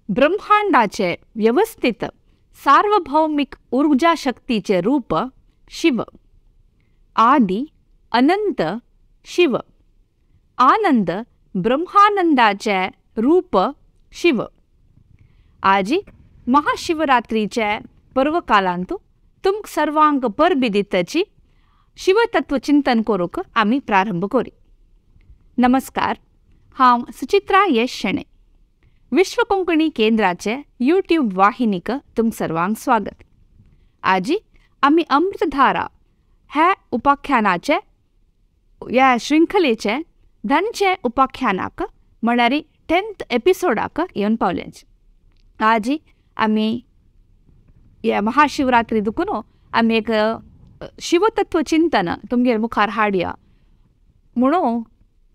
ब्रह्मांडाचे व्यवस्थित सार्वभौमिक ऊर्जा शक्तीचे रूप शिव, आदि अनंत शिव, आनंद ब्रह्मानंदाचे रूप शिव। आजी महाशिवरात्रीचे पर्वकालांतु तुमक सर्वांक परबी दितची शिवतत्व चिंतन करूंक आमी प्रारंभ करी। नमस्कार, हांव सुचित्रा यश शेणे, विश्व कोंकणी केंद्राचे यूट्यूब वाहिनीक तुमक सर्वांक स्वागत। आजी आमी अमृतधारा ह्या उपाख्यानाचे ह्या शृंखलेचे धनचे उपाख्यानाक म्हळ्यार 10th एपिसोडाक येवन पावले। आजी आमी ह्या महाशिवरात्री दुखून आमी एक शिवतत्व चिंतन तुमगेर मुखार हाडया म्हणून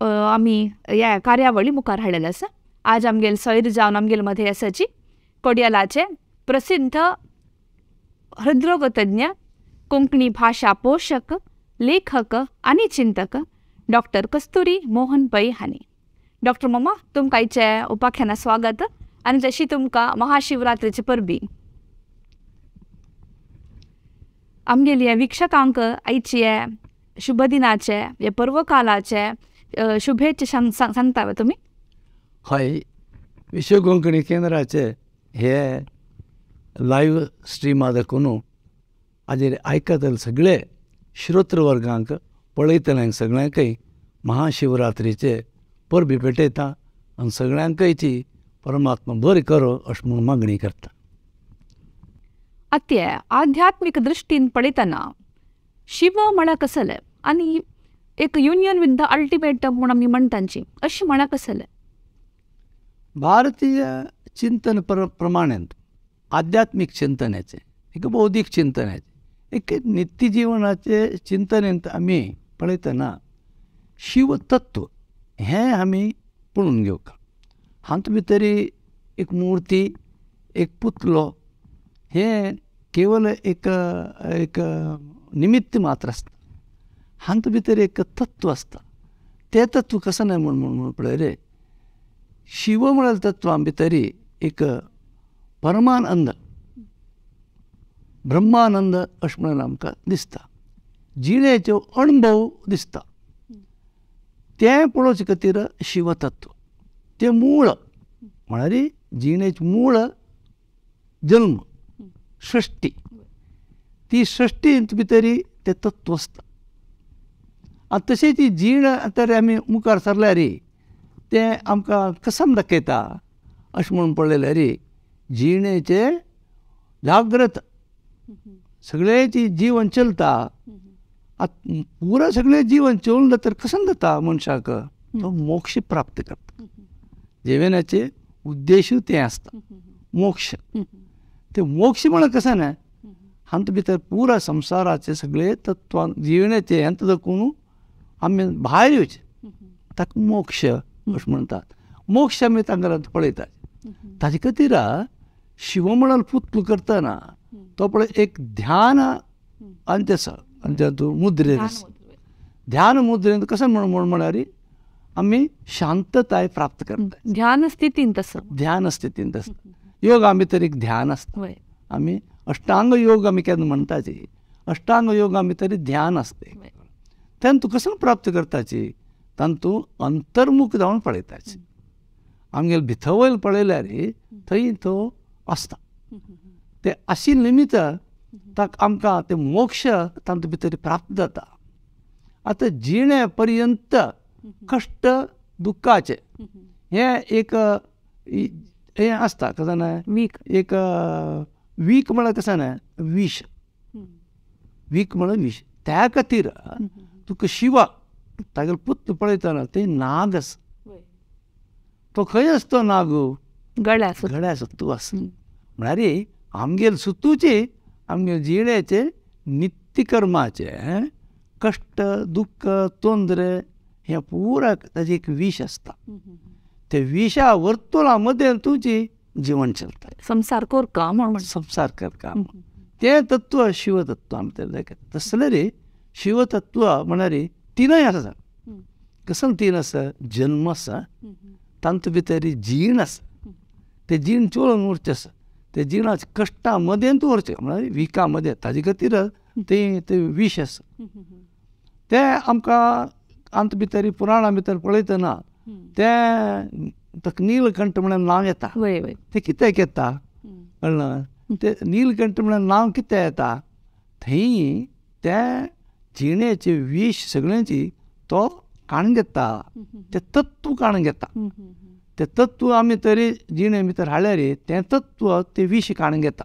आमी ह्या कार्यावळी मुखार हाडलेले आसा। आज आमगेल सैर जावन आमगेल मध्ये आसाची कोडियालाचे प्रसिद्ध हृदरोगतज्ञ, कोंकणी भाशा पोषक, लेखक आनी चिंतक डॉक्टर कस्तुरी मोहन पै हांणी। डॉक्टर मामा, तुमकां आयचे उपाख्याना स्वागत आनी तशी तुमकां महाशिवरात्रीची परबी। आमगेली वीक्षकांक आयचे शुभ दिनाचे हे पर्वकालाचे शुभेच्छा सांगता तुमी? हय, विश्व कोंकणी केंद्राचे हे लायव्ह स्ट्रीमा दाखोवन हाजेर आयकतले सगळे श्रोत्रवर्गांक, पळयतल्यांक सगळ्यांकय महाशिवरात्रीचे परबी भेटयता आनी सगळ्यांकयची परमात्मा बरें करो अशें म्हूण मागणी करता। आतां आध्यात्मीक दृश्टीन पळयतना शिव म्हळ्यार कसलें आनी एक युनियन विथ the ultimate म्हूण आमी म्हणटांची अशें म्हळ्यार कसलें? भारतीय चिंतन प्रमाणें आध्यात्मीक चिंतनाचें, एक बौद्धीक चिंतनाचें, एक नित्य जिवनाचे चिंतनेंत आमी पळयतना शिवतत्व हें आमी पळोवन घेवंक। हातूंत भितर एक मूर्ती, एक पुतलो हें केवल एक एक निमित्त मात्र आसता। हातूंत भितर एक तत्व आसता, तें तत्व कशें न्हय म्हूण म्हूण पळय रे, शिव म्हळ्यार तत्वां भितर एक परमानंद, ब्रह्मानंद अशें म्हणून आमकां दिसता, जिणेचो अणभव दिसता। तें पळोवचे खातीर शिवतत्व तें मूळ म्हळ्यार जिणेचें मूळ जल्म, सृश्टी, ती सृश्टींत भितर तें तत्व आसता। आनी तशें ती जीण आतां आमी मुखार सरल्यार तें आमकां कसम दाखयता अशें म्हणून पळयल्यार जिणेचें जाग्रत सगळें जीवन चलता। आतां पुरा सगळें जीवन चलून तर कसम जाता मनशाक, तो मोक्ष प्राप्त करता। जिवनाचे उद्देशूय तें आसता, मोक्ष। ते मोक्ष म्हळ्यार कशें न्हय, हातूंत भितर पुरा संवसाराचे सगळे तत्वां जिवनाचे हें दाखोवन आमी भायर येवचें, ताका मोक्ष अशें म्हणटात। मोक्ष आमी तांकां पळयतात। ताजे खातीर शिव म्हळ्यार पुतलो करतना तो पळय एक ध्यान आनी आसा, आनी तातूंत मुद्रेन आसा। ध्यान मुद्रेन कशें म्हूण म्हळ्यार आमी शांतताय प्राप्त करता, ध्यान स्थितींत आसा, ध्यान स्थितींत आसता। योगा भितर एक ध्यान आसता, आमी अष्टांग योग आमी केन्ना म्हणटाची, अष्टांग योगा भितर ध्यान आसता। तेन्ना तूं कशें प्राप्त करताची, तातूंत अंतर्मुख जावन पळयताची, आमगेले भितर वयर पळयल्यार थंय तो आसता। ते आशिल्ले निमित्त ताका आमकां ते मोक्ष तातूंत भितर प्राप्त जाता। आतां जिणे पर्यंत कश्ट दुख्खाचे हें एक हें आसता, कशें न्हय, एक वीक म्हळ्यार कशें न्हय, विश, वीक म्हळ्यार विश। त्या खातीर तुका शिवा तागेलो पुत्र पळयतना ते नाग आसा, तो खंय आसता तो नाग? गळ्या गळ्या सत्तू आसा। म्हळ्यार आमगेल सत्तूची आमगेल जिणेचे नित्यकर्माचे कश्ट दुख्ख तोंदरे हें पुरा ताजें एक विश आसता। ते विशा वर्तुळा मदें तुजी जीवन चलता, संसार करका म्हूण, संसार करका तें तत्व शिवतत्व आमी दाखयता। तसलें रे शिवतत्व म्हळ्यार तिनय आसा। कसलें तीन आसा? जन्म आसा, तातूंत भितर जीण आसा, तें जीण चोळून उरचें आसा, ते जिणाचे कश्टा मदेंत उरचें म्हळ्यार विका मदें, ताजे खातीर तें तें विश आसा. तें आमकां आंत भितर पुराणां भितर पळयतना तें ताका नीलकंठ म्हणून नांव येता. तें कित्याक येता कळ्ळें? तें नीलकंठ म्हणून नांव कित्याक येता? थंय तें जिणेचें विश सगळ्यांची तो काडून घेता, तें तत्व काडून घेता. तें तत्व आमी तरी जिणे भितर हाडल्यार तें तत्व तें विश काडून घेता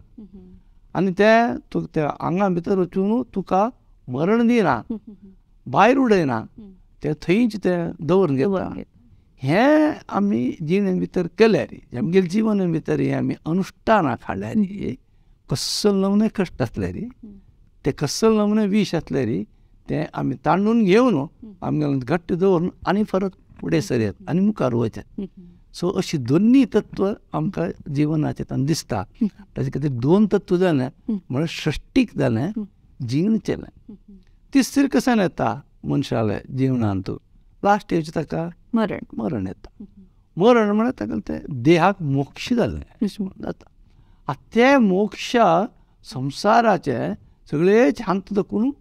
आनी तें तुका त्या आंगा भितर वचून तुका मरण दिना, भायर उडयना, तें थंयच तें दवरून घेता. हें आमी जिणे भितर केल्यार, आमगेले जिवना भितर हें आमी अनुश्ठानाक हाडल्यार, कसलो नमूने कश्ट आसल्यार, तें कसलो नमूने विश आसल्यार तें आमी तांडून घेवन आमगेले घट्ट दवरून आनी परत फुडें सरयात आनी मुखार वचत. सो अशी दोन्ही तत्व आमकां जिवनाचें तांकां दिसता. ताजे खातीर दोन तत्व जालें म्हळ्यार सृश्टीक जालें, जीण चेलें. तिसरें कशें येता मनशाले जिवनांत लास्ट येवचें ताका मरण, मरण येता. मरण म्हळ्यार ताका तें देहाक मोक्ष जालें अशें म्हणून जाता. आतां तें मोक्ष संवसाराचें सगळें शांत दकून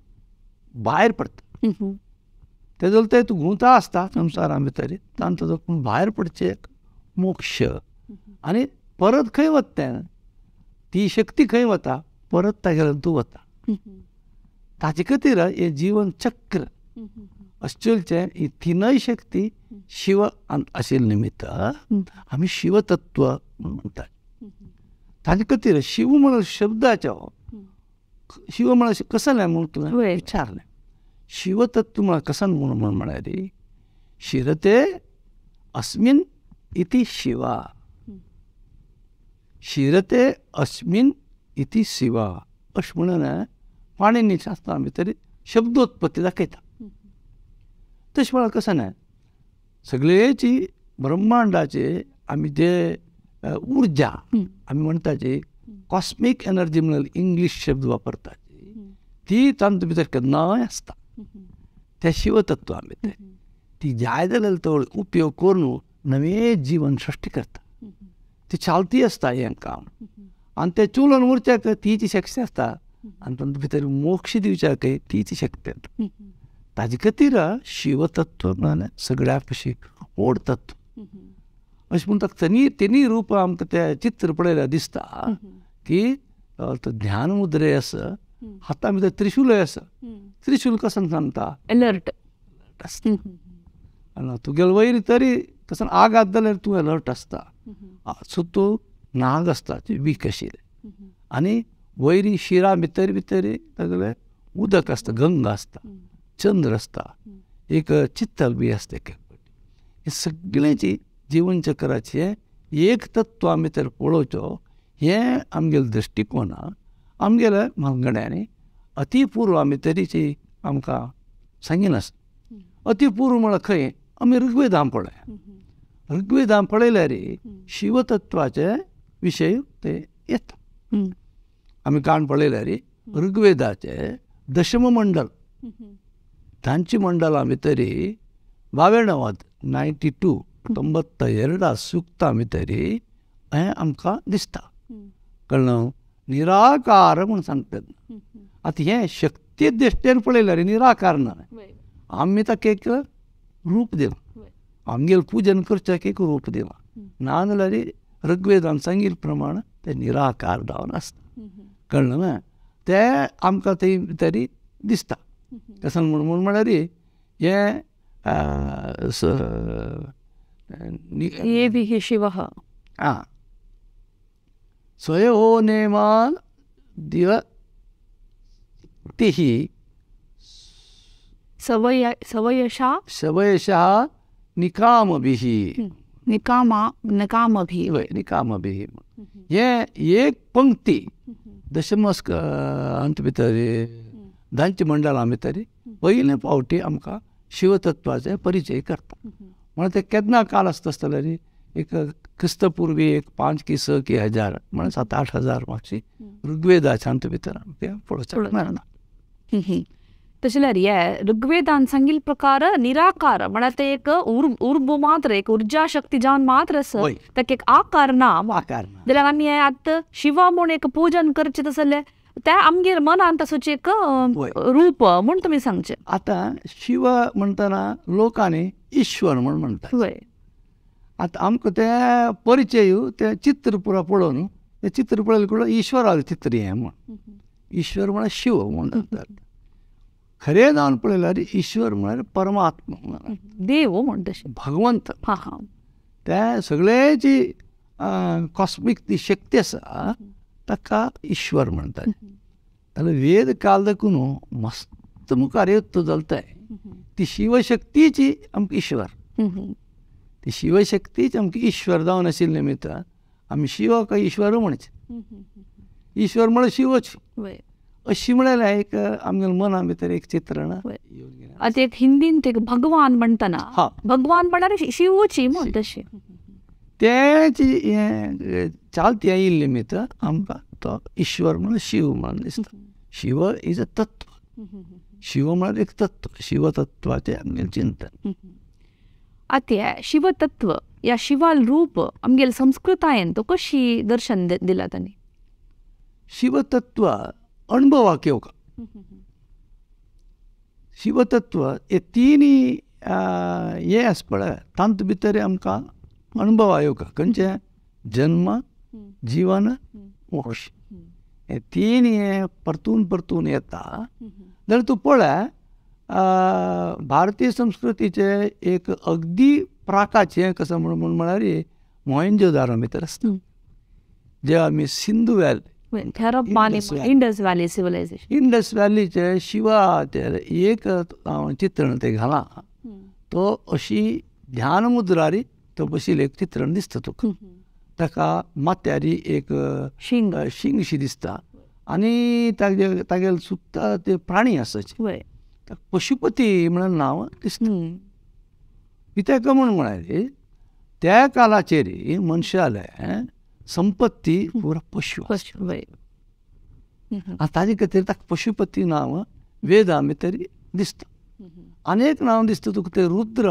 भायर पडटा. तें जाल्यार तें तूं घुंवता आसता संवसारा भितर, तांचो दकून भायर पडचें मोक्ष. आनी परत खंय वता तें, ती शक्ती खंय वता, परत तागेल्यान तूं वता. ताजे खातीर हें जीवन चक्र अशें चलचें. ही तिनय शक्ती शिव आशिल्ले निमित्त आमी शिवतत्व म्हणटात. ताजे खातीर शिव म्हणून शब्दाचो शिव म्हळ्यार कसलें म्हूण तुवें विचारलें. शिवतत्व म्हळ्यार कसन म्हूण म्हळ्यार शिरते अस्मिन इति शिवा, शिरते अस्मिन इति शिवा अशें म्हणून पाणिनी शास्त्रां भितर शब्दोत्पत्ती दाखयता. तशें म्हळ्यार कशें न्हय, सगळेची ब्रह्मांडाचे आमी जे उर्जा आमी म्हणटा जी कॉस्मीक एनर्जी म्हणून इंग्लीश शब्द वापरतात ती तांचे भितर केन्नाय आसता. त्या शिवतत्वा भितर ती जाय जाल्यार तो उपयोग करून नवें जीवन सृश्टी करता. ती चालती आसता हें काम आनी तें चलोवन उरच्याक तीच शक्ती आसता आनी तांचे भितर मोक्ष दिवच्याक तीच शक्ती आसता. ताजे खातीर शिवतत्व म्हळ्यार सगळ्या कशी व्हड तत्व अशें म्हूण ताका तेनी रूप आमकां तें चित्र पळयल्यार दिसता की तो ध्यान मुद्रे आसा, हाता भितर त्रिशूलय आसा. त्रिशूल कसो सांगता अलर्ट आसता. तुगेलो वयर तरी कसो आघात जाल्यार तूं अलर्ट आसता. सो तूं नाग आसता वीक आशिल्लें आनी वयरी शिरा भितर भितर सगळें उदक आसता, गंगा आसता, चंद्र आसता, एक चित्तल बी आसता. एक हे सगळ्यांची जीवनचक्राचें एक तत्व आमी तर पळोवचो. हें आमगेलें दृश्टिकोन आमगेल्या म्हालगड्यांनी अतिपूर्व आमी तरीची आमकां सांगिनासता. अतिपूर्व म्हळ्यार खंय आमी ऋग्वेदान पळय, ऋग्वेदान पळयल्यार शिवतत्वाचे विशय ते येता. आमी काण पळयल्यार ऋग्वेदाचे दशम मंडल तांची मंडलां भितर बावेणवाद 92 92 सुक्तां भितर हें आमकां दिसता. कळ्ळें? निराकार म्हूण सांगतात. आतां हें शक्ती दृश्टेन पळयल्यार निराकार ना, आमी ताका एक रूप दिलां, आमगेलें पुजन करच्याक एक रूप दिलां. ना जाल्यार ऋग्वेदान सांगिल्ले प्रमाण तें निराकार जावन आसता. कळ्ळें न्हय? तें आमकां थंय तरी दिसता. कशें म्हूण म्हळ्यार हें येभिः शिवः आं स्वयो नेमान दिवतिः सवयशा सवयशः निकामभिः निकामभिः वय निकामभिः. हें एक पंक्ती दशमस्क अंत भितर धांचे मंडळां भितर पयले फावटी आमकां शिवतत्वाचे परिचय करता. म्हळ्यार तें केन्ना काल आसता आसतलें न्ही, एक क्रिस्तपूर्वी एक 5 की 6 की 1000 म्हळ्यार 7-8 हजार मागची ऋग्वेदाच्या अंत भितर आमकां पळोवपाक मेळना. तशें जाल्यार हे ऋग्वेदान सांगिल्ले प्रकार निराकार म्हळ्यार ते एक उर्बो मात्र, एक उर्जा शक्ती जावन मात्र आसा, ताका एक आकार ना. आकार ना जाल्यार आमी हे आतां शिवा म्हूण एक पूजन करचें तशें जाल्यार त्या आमगेर मनान तसोच एक रूप म्हूण तुमी सांगचें. आतां शिव म्हणटना लोकांनी ईश्वर म्हूण म्हणटा. आतां आमकां तें परिचय तें चित्र पुरा पळोवन तें चित्र पळयलें कळ्ळें ईश्वरालें चित्र हें म्हूण. ईश्वर म्हळ्यार शिव म्हूण म्हणटात. खरें जावन पळयल्यार ईश्वर म्हळ्यार परमात्मा, देव म्हूण तशें, भगवंत. त्या सगळ्याची कॉस्मीक ती शक्ती आसा ताका ईश्वर म्हणटात. जाल्यार वेद काल देखून मस्त मुखार येत चलताय ती शिवशक्तीची आमकां ईश्वर, ती शिवशक्तीच आमकां ईश्वर जावन आशिल्ले निमित्तान आमी शिवाक ईश्वर म्हणचें. ईश्वर म्हळ्यार शिवच अशी म्हळ्यार एक आमगे मना भितर एक चित्रण. आतां एक हिंदीन ते भगवान म्हणटना भगवान म्हळ्यार शिवची म्हूण तशें तेच हें चालती आयिल्ले निमित्त आमकां तो ईश्वर म्हळ्यार शिव म्हणून दिसता. शिव is a तत्व, शिव म्हळ्यार एक तत्व, शिवतत्वाचें आमगेलें चिंतन. आतां हें शिवतत्व ह्या शिवाल रूप आमगेले संस्कृतायेन तो कशी दर्शन दिलां तांणी? शिवतत्व अणभवाक येवका. शिवतत्व हे तिनूय हें आसा पळय तातूंत भितर आमकां अणभवा येवका. खंयचें? जन्म, जिवन, मोक्ष. हे तीन हे परतून परतून येता. जाल्यार तूं पळय भारतीय संस्कृतीचे एक अगदी प्राकाचें कसो म्हूण म्हळ्यार मोहेंजोदारो भितर आसता. जे आमी Sindhu valley, Indus valley civilisation, Indus व्हॅलीचे शिवाचे एक चित्रण ते घालां, तो अशी ध्यान मुद्रारी तो बशिल्लें एक चित्रण दिसता तुका. ताका माथ्यारी एक शिंगशी दिसता आनी तागे तागेले सुद्दां ते प्राणी आसाचे, पशुपती म्हणून नांव दिसता. कित्याक म्हूण म्हळ्यार त्या कालाचेर मनशाले संपत्ती पुरा पशु. आतां ताजे खातीर ताका पशुपती नांव वेदा भितर दिसता. आनी एक नांव दिसता तुका तें रुद्र.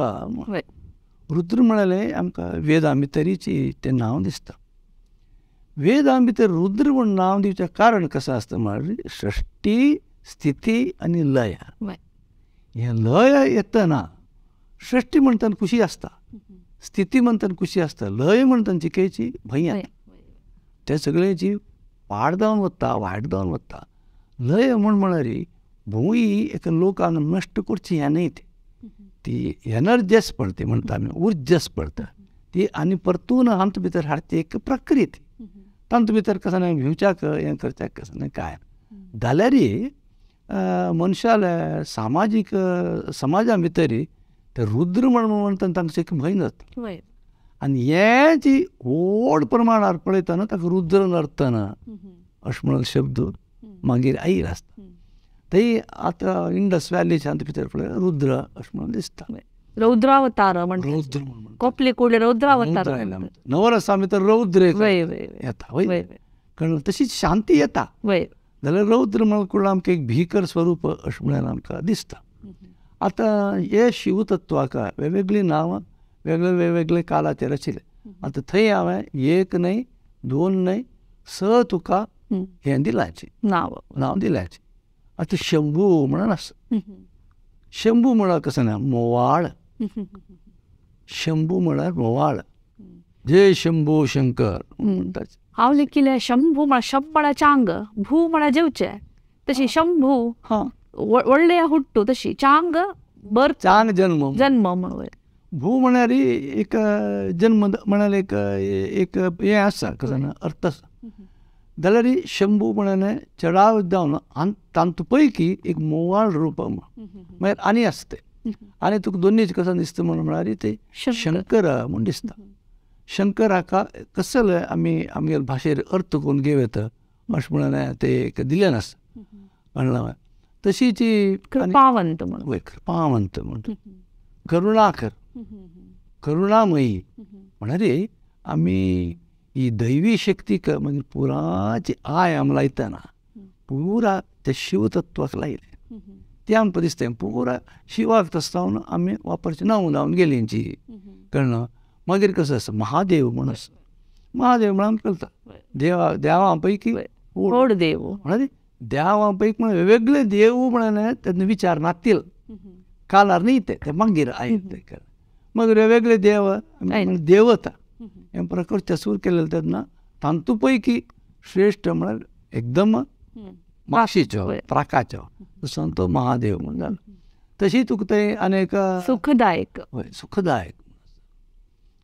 रुद्र म्हळ्यार आमकां वेदा भितरीची तें नांव दिसता. वेदा भितर रुद्र म्हूण नांव दिवचें कारण कसो आसता म्हळ्यार सृश्टी, स्थिती आनी लय. हें लय येतना सृश्टी म्हणटना खुशी आसता, स्थिती म्हणटना खुशी आसता, लय म्हणटना चिकेची भंय येता. ते सगळे जीव पाड जावन वता, वायट जावन वता. लय म्हूण म्हळ्यार भूंय एका लोकांक नश्ट करची हें न्हय, ती एनर्जेस पडटा म्हणटा आमी, उर्जस पडटा ती आनी परतून आमचे भितर हाडची एक प्रक्रिया ती. तांचे भितर कसो न्हय भिवच्याक हें करच्याक कसो न्हय काय जाल्यार मनशाले सामाजीक समाजा भितर ते रुद्र म्हण म्हणटा तांकां एक भंय जाता. आनी हें जी व्हड प्रमाणार पळयतना ताका रुद्र नर्तन अशें म्हणून शब्द मागीर आयिल्लो आसता. थंय आतां इंडस व्हॅलीच्या भितर पळय रुद्र अशें म्हणून दिसता. रौद्रावतार म्हणटा, कोपले कुडले रौद्रावतार, नवरसा भितर रौद्र येता वय, कारण तशीच शांती येता. जाल्यार रौद्र म्हणून कुडलो आमकां एक भीकर स्वरूप अशें म्हणल्यार आमकां दिसता. आतां हे शिवतत्वाक वेगवेगळीं नांवां वेगळे वेगवेगळे कालाचेर आशिल्ले. आतां थंय हांवें एक न्हय, दोन न्हय, स तुका हें दिलाचें नांव दिलाचें. आतां शंभू म्हणून आसा. शंभू म्हळ्यार कसो ना मोवाळ. शंभू म्हळ्यार मोवाळ. जय शंभू शंकर म्हणटा. हांव लेखिलें शंभू म्हळ्यार शब म्हळ्यार चांग, भू म्हळ्यार जेवचें, तशी शंभू व्हडले हुट्टू तशी चांग बर चांग जन्म जन्म म्हणून. भू म्हळ्यार एक जन्म म्हळ्यार एक एक हें आसा कसो ना अर्थ आसा. जाल्यार शंभू म्हळ्यार चडाव जावन आनी तांतू पैकी एक मोवाळ रूप मागीर आनी आसता तें. आनी तुका दोनूय कसो दिसता म्हणून म्हळ्यार तें शंकर म्हूण दिसता. शंकर हाका कसले आमी आमगेले भाशेर अर्थ करून घेवं येता अशें म्हणून तें एक दिलें नासता म्हणलां. तशीच कृपावंत म्हणून, वय कृपावंत म्हणटा, करुणाकर, करुणामयी म्हळ्यार आमी ही दैवी शक्तीक मागीर पुराची I आमी लायतना पुरा त्या शिवतत्वाक लायलें. तें आमकां दिसता पुरा शिवाक तसो जावन आमी वापरचें नांव जावन गेलींची कळना. मागीर कसो आसा महादेव म्हूण आसा. महादेव म्हळ्यार आमकां कळटा देवा देवां पैकी व्हड देव म्हळ्यार देवां पैकी म्हळ्यार वेगळे देव म्हळ्यार तेन्ना विचार नातील कालार न्ही ते ते मागीर आयले. मागीर वेगळे देव देवता हें प्रकारचे सूर केलेले तेन्ना तांतू पैकी श्रेश्ठ म्हळ्यार एकदम माक्षीचो प्राकाचो तसो तो महादेव म्हूण जालो. तशी तुका थंय आनी एक सुखदायक हय सुखदायक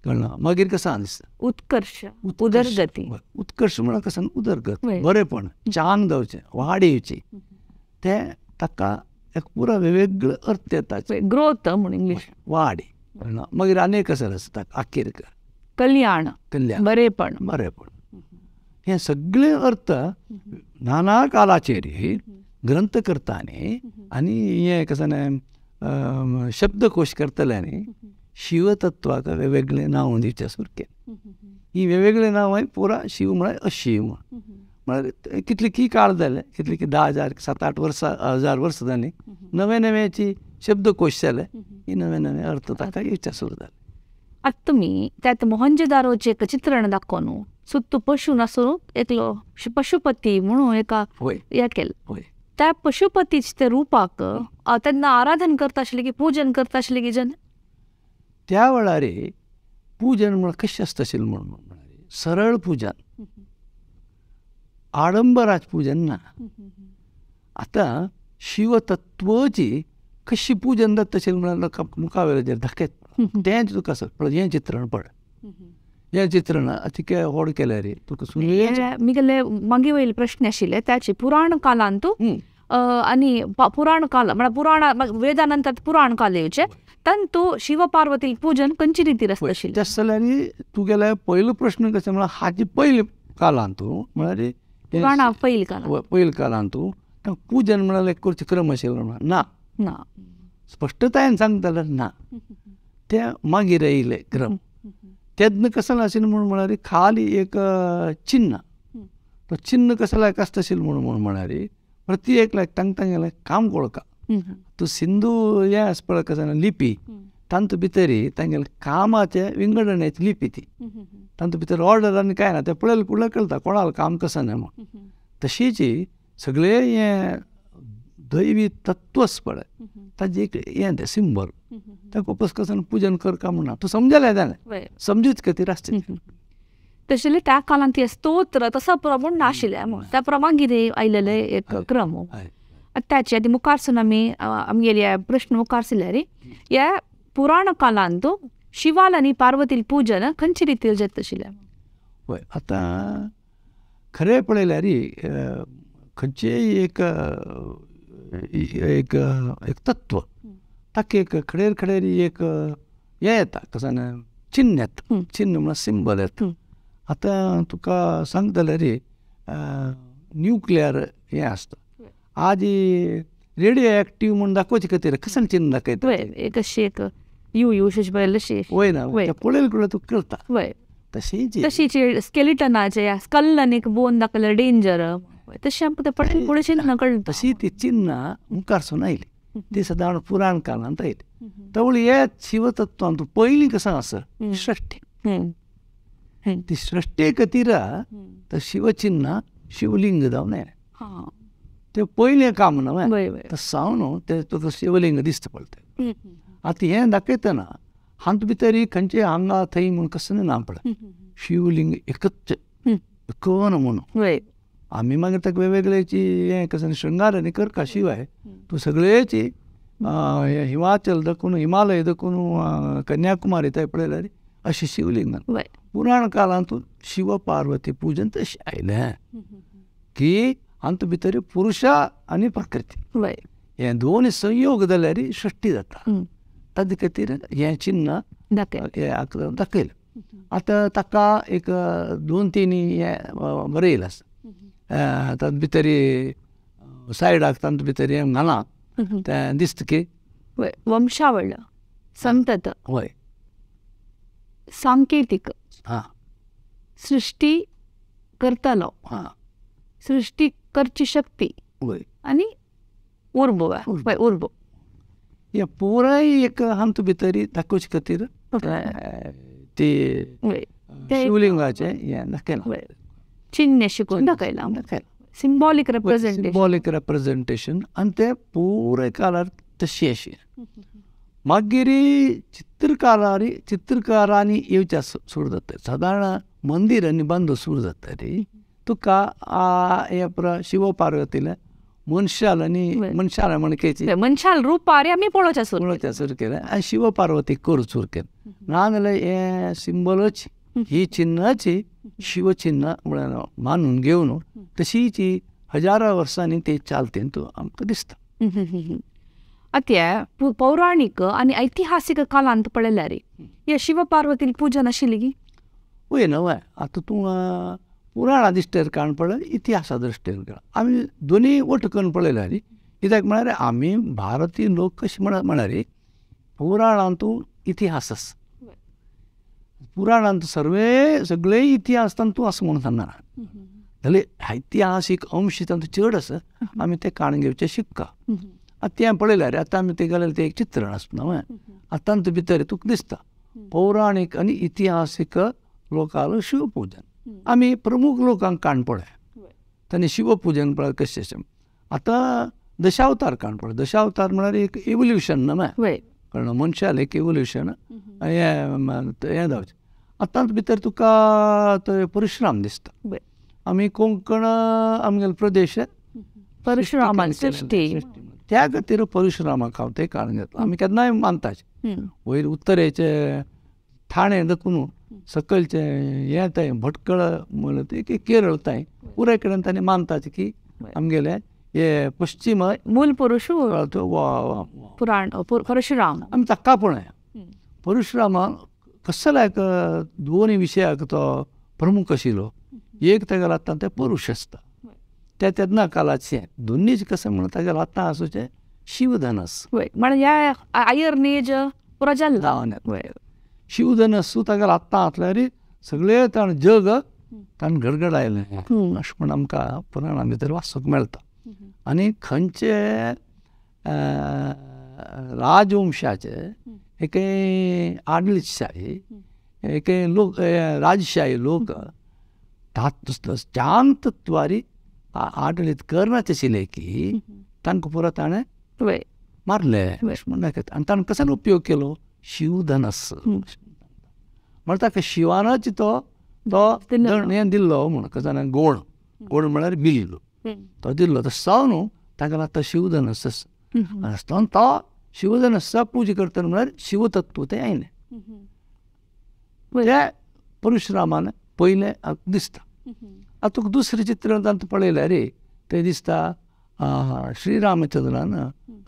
कळना. मागीर कसो दिसता उत्कर्ष उदरगती. उत्कर्ष म्हळ्यार कसो उदरगत बरेपण चांग जावचें वाड येवची तें ताका एक पुरा वेगळो अर्थ येता ग्रोथ म्हूण इंग्लीश वाड कळना. मागीर आनी एक कसो आसता आखेर कल्याण कल्याण बरेपण बरेपण हे सगळे अर्थ नाना कालाचेर ग्रंथ करतानी आनी हें कसो शब्दकोश करतल्यांनी शिवतत्वाक वेगवेगळे नांव दिवचें सारकें. ही वेगवेगळे नांवां पुरा शिव म्हळ्यार अशिव म्हळ्यार कितले की काळ जाले कितले की 10,000 7-8 वर्सां हजार वर्सां जालीं नवे नव्याची शब्दकोश जाले ही नवे नवे अर्थ ताका येवचे सुरू जाले. आतां तुमी त्यात मोहनजोदारोचें एक चित्रण दाखोवन सुत्तू पशु नासून एकलो पशुपती म्हणून एका हें केलें. त्या पशुपतीचे ते रुपाक तेन्ना आराधन करता आशिल्लें की पूजन करता आशिल्लें की जन त्या वेळार पूजन म्हळ्यार कशें आसता आशिल्लें म्हणून सरळ पूजन आडंबराचें पूजन ना. आतां शिवतत्वाची कशी पूजन जाता आशिल्लें म्हळ्यार लोकां मुखावेलें दाखयत तेंच तुका आसा हें चित्रण पळय हें चित्रण तितकें व्हड केल्यार तुका मिगेले मागीर वयले प्रश्न आशिल्ले त्याचे पुराण कालांतू आनी पुराण काल म्हळ्यार पुराण वेदा नंतर पुराण काल येवचें तांतू शिव पार्वती पूजन खंयची रितीर आसता आशिल्लें. तशें जाल्यार तुगेले पयलो प्रश्न कशें म्हळ्यार हाजे पयले कालांतू म्हळ्यार पुराणा पयले काल पयले कालांतू पूजन म्हळ्यार एक करचें क्रम आशिल्लो म्हळ्यार ना ना स्पश्टतायेन सांगता जाल्यार ना ते मागीर येयले क्रम तेन्ना कसो आशिल्लें म्हूण म्हळ्यार खाली एक चिन्न तो चिन्न कसो लायक आसता आशिल्लें म्हूण म्हळ्यार प्रति एक लायक तांकां तांगेलें काम कोळका तूं सिंधू हें आसा पळय कसो लिपी तांतू भितर तांगेलें कामाचें विंगडण्याची लिपी ती तांतू भितर ऑर्डर आनी कांय ना तें पळयलें कुडलें कळटा कोणालें काम कसो ना म्हूण. तशीच सगळें हें दैवी तत्व आसा पळय ताजें एक हें तें सिंबल ताका वापस कसो पूजन करका म्हणना तूं समजलें जालें समजूच खातीर आसता. तशें त्या काळांत ते स्तोत्र तसो प्रमाण नाशिल्लें त्या प्रमाण कितें आयलेलें एक क्रम. त्याचे आतां मुखारसून आमी आमगेले प्रश्न मुखार आशिल्ले रे ह्या पुराण कालांत शिवाल आनी पार्वती पूजन खंयचे रितीर जाता आशिल्लें. हय आतां खरें पळयल्यार खंयचेय एक एक एक तत्व ताका एक खडेर खडेर एक हें येता कसो चिन्न येता चिन्न म्हळ्यार सिंबल येता. आतां तुका सांगता जाल्यार न्युक्लियर हें आसता आज रेडियो एक्टीव म्हूण दाखोवचे खातीर कसलें चिन्न दाखयता एक अशी एक you you अशी वय ना पळयलें कळ्ळें तुका कळटा. तशीच तशीच स्केलिटनाचे स्कल आनी एक बोन दाखयल्यार डेंजर तशें आमकां तें पळयलें पळय चिन्न कळटा. तशी ती चिन्नां मुखारसून आयली ती सदां पुराण काळांत आयली. तवळ हे शिवतत्वान तूं पयलीं कसो आसा सृश्टी ती सृश्टे खातीर तर शिवचिन्ह शिवलिंग जावन आयलें तें पयलें काम न्हय तशें जावन तें तुका शिवलिंग दिसता पळय. आतां हें दाखयतना हातूंत भितर खंयचे हांगा थंय म्हूण कसलें ना पळय शिवलिंग एकच एकन म्हणून आमी मागीर ताका वेगवेगळ्याची हें कसं शृंगार आनी करका शिवाय तूं सगळेची हिमाचल दाखोवन हिमालय दाखोवन कन्याकुमारी थंय पळयल्यार अशें शिवलिंग. पुराण काळांत शिव पार्वती पूजन तशें आयलें की हातूंत भितर पुरुषा आनी प्रकृती हे दोन संयोग जाल्यार सृश्टी जाता ताजे खातीर हें चिन्न दाखयलें. आतां ताका एक 2-3 हें बरयलें आसा तातूंत भितर सायडाक तातूंत भितर हें घालां तें दिसता की वंशावळ संतत हय सांकेतीक हां सृश्टी करतलो हां सृश्टी करची शक्ती वय आनी उर्बो उर्बो हे पुराय एक आमचे भितर दाखोवचे खातीर ते शिवलिंगाचें हें दाखयलां, चिन्ह शिकून दाखयलां, सिंबॉलीक रिप्रेझेंटेशन, सिंबॉलीक रिप्रेझेंटेशन. आनी तें पुराय काळार तशें आशिल्लें. मागीर चित्रकारांनी चित्रकारांनी येवचें सुरू जाता, सादारण मंदिरांनी बांदूंक सुरू जाता रे तुका हें पुरो शिव पार्वतीलें मनशाल आनी मनशाल म्हणकेची मनशाल रुपार आमी पळोवचें सुरू पळोवचें सुरू केलें आनी शिव पार्वती करूंक सुरू केलें. नाजाल्यार हें सिंबलच ही चिन्नाची शिवचिन्ह म्हणून मानून घेवन तशीच हजारा वर्सांनी ते चालतेन तूं आमकां दिसता. आतां पौराणीक आनी ऐतिहासीक काळांत पळयल्यार हे शिव पार्वतीन पूजन आशिल्ली की वय ना वय. आतां तूं पुराणा दृश्टेर काण पळय, इतिहासा दृश्टेर काण, आमी दोनूय वट करून पळयल्यार कित्याक म्हळ्यार आमी भारतीय लोक कशें म्हळ्यार पुराणांतू इतिहास आसा, पुराणांत सर्वे सगळे इतिहास तांतू आसा म्हणून सांगना, जाल्यार ऐतिहासीक अंश तांतू चड आसा, आमी ते काण घेवचें शिकता. आतां तें पळयल्यार आतां आमी तें घाल्यार तें एक चित्रण आसना वय, आतां तांतू भितर तुका दिसता पौराणीक आनी इतिहासीक लोकांलो शिवपूजन. आमी प्रमुख लोकांक काण पळय तांणी शिवपूजन पळय कशें अशें. आतां दशावतार काण पळय, दशावतार म्हळ्यार एक इवोल्युशन न्हय कारण मनशालें एक इवोल्युशन हें जावचें. आतां भितर तुका थंय परशुराम दिसता. आमी कोंकण आमगेलो प्रदेश परशुरामान सृश्टी, त्या खातीर परशुरामाक हांव तें काण घेतलां. आमी केन्नाय मानताचे वयर उत्तरेचे ठाणे दखून सकलचें हें थंय भटकळ म्हणलें तें केरळ थंय पुराय कडेन तांणी मानताचे की आमगेले हे पश्चिम मूल पुरुष पुराण परशुराम. आमी ताका पळय परशुरामा कसल्या एक दोन विशयाक तो प्रमुख आशिल्लो. एक तागेलो आतां तें पुरुष आसता त्या तेन्ना काळाचें दोनूय कशें म्हणून तागेलो आतां आसूचें शिवधनस म्हळ्यार ह्या आयर नेज पुरो जाल्लो शिवधनस्सू तागेलो आत्तां आसल्यार सगळें ताणें जग ताणें घडघडायलें अशें म्हण आमकां पुराणां भितर वाचूंक मेळटा. आनी खंयचे राजवंशाचे एक आडळीतशाही एक लोक राजशाही लोक शांतत्वारी आडळीत करनाचे आशिल्ले की तांकां पुरो ताणें मारले अशें म्हण दाखयता. आनी ताणें कसो उपयोग केलो शिवधनस म्हळ्यार ताका शिवानच तो तो हें दिल्लो म्हूण कसो गोण गोण म्हळ्यार बिल्लो तो दिल्लो तसो न्हू ताका आतां शिवधनस आसता तो शिवधनसा पुजा करतना म्हळ्यार शिवतत्व तें आयलें तें परशुरामान पयलें दिसता. आतां तुका दुसरें चित्र तांतूं पळयल्यार रे तें दिसता श्रीरामचंद्रान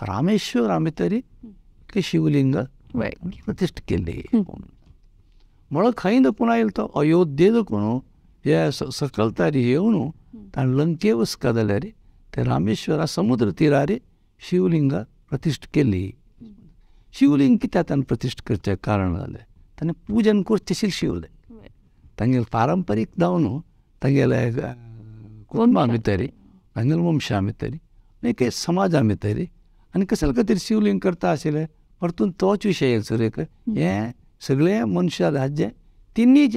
रामेश्वरा भितर एक शिवलिंग प्रतिश्ठा केल्ली. म्हणून खंय दखून आयलो तो अयोध्ये दखून हे सकल तारी येवन ताणें लंके वचका जाल्यार ते रामेश्वरा समुद्र तिरार शिवलिंग प्रतिश्ठा केली. शिवलिंग कित्याक ताणें प्रतिश्ठा करचें कारण जालें ताणें पूजन करचें आशिल्लें शिवलिंग तांगेलें पारंपारीक जावन तांगेले कुटुंबा भितर तांगेले वंशा भितर एक समाजा भितर आनी कसले खातीर शिवलिंग करता आशिल्लें परतून तोच विशय सर एक हें सगळें मनशा हाजें तिन्ही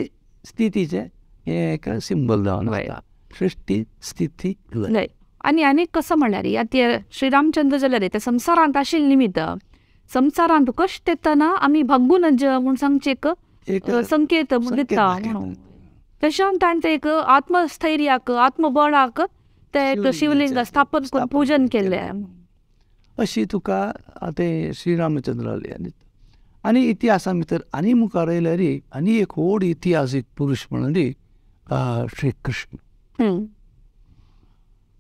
स्थितीचें हें एक सिंबल जावन आसता सृश्टी स्थिती लय. आनी आनीक कसो म्हणल्यार आतां श्रीरामचंद्र जाल्यार ते संवसारांत आशिल्ले निमित्त संवसारांत कश्ट येतना आमी भागूं नज म्हूण सांगचें एक संकेत म्हूण दिता म्हणून तशें तांचें एक आत्मस्थैर्याक आत्मबळाक ते एक शिवलिंग स्थापन करून पूजन केल्लें अशी तुका आतां श्रीरामचंद्राले आनी इतिहासा भितर आनी मुखार आयल्यार आनी एक व्हड इतिहासीक पुरूश म्हणून श्री कृष्ण.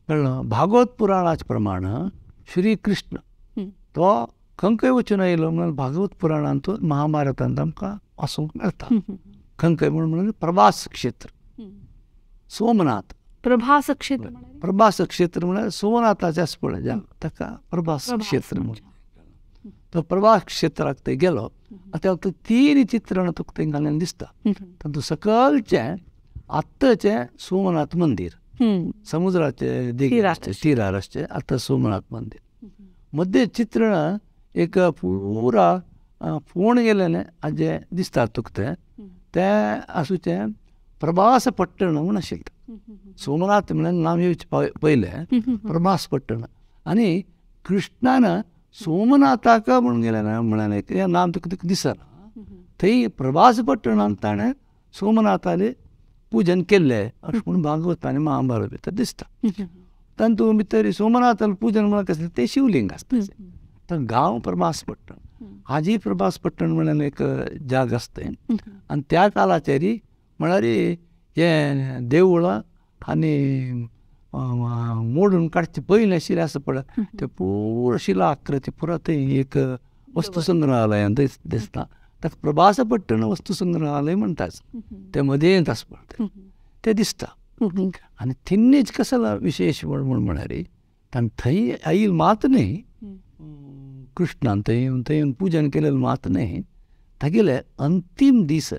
कळ्ळें भागवत पुराणाचे प्रमाण श्री कृष्ण तो खंय वचून आयलो म्हणून भागवत पुराणांत महाभारतांत आमकां वाचूंक मेळटा. खंय म्हणून म्हणून प्रभास क्षेत्र सोमनाथ प्रभास क्षेत्र प्रभास क्षेत्र म्हळ्यार सोमनाथाचें आसा पळय ताका प्रभास क्षेत्र म्हणून तो प्रभास क्षेत्राक थंय गेलो. आतां तीन चित्रण तुका थंय घालून दिसता. तातूंत सकलचें आत्ताचें सोमनाथ मंदीर समुद्राचे देगेर आसचें तिरार आसचें आतां सोमनाथ मंदीर. मध्य चित्रण एक पुरा फोण गेलेलें हाजें दिसता तुका तें तें आसूचें प्रभास पट्टण म्हूण आशिल्लें. सोमनाथ म्हणल्यार नांव येवचें पयलें प्रभास पट्टण आनी कृष्णान सोमनाथाक म्हणून गेलें म्हणलें हें नांव तुका तुका दिसना. थंय प्रभास पट्टणांत ताणें सोमनाथालें पूजन केल्लें अशें म्हूण भागवत आनी महाभारत भितर दिसता. तातूंत भितर सोमनाथालें पूजन म्हणल्यार कसलें तें शिवलिंग आसता. तर गांव प्रभास पट्टण हाजी प्रभास पट्टण म्हणल्यार एक जाग आसता आनी त्या काळाचेर म्हळ्यार हें देवळां आनी मोडून काडचें पयलें आशिल्लें आसा पळय तें पुरो शिला आकृती पुरो थंय एक वस्तू संग्रहालयांत दिसता. ताका प्रभास पट्टण वस्तू संग्रहालय म्हणटात तें मदेंत आसा पळय तें दिसता. आनी थिन्नीच कसलो विशेश म्हूण म्हळ्यार ताणें थंय आयल मात न्ही कृष्णान थंय थंय पूजन केलेलें मात न्ही तागेले अंतीम दीस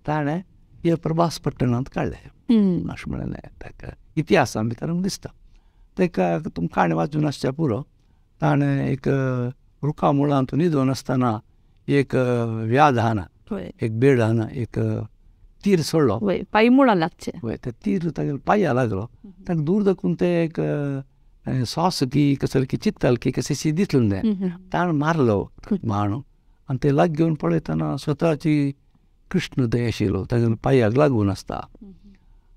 ताणें हे प्रभास पट्टणांत काडले अशें म्हणलें ताका इतिहासा भितर दिसता. ताका तुमकां काणी वाचून आसच्या पुरो. ताणें एक रुखा मुळांत न्हिदून आसतना एक व्याधान एक बेडान एक तीर सोडलो पांय मुळां लागचें वय ते तीर तागेल्या पांया लागलो. ताका दूर दाखून ते एक सॉस की कसली की चित्तल की कशी दिसलें तें ताणें मारलो बाण आनी ते लाग घेवन पळयतना स्वताची कृष्ण थंय आशिल्लो तागेल्या पांयाक लागून आसता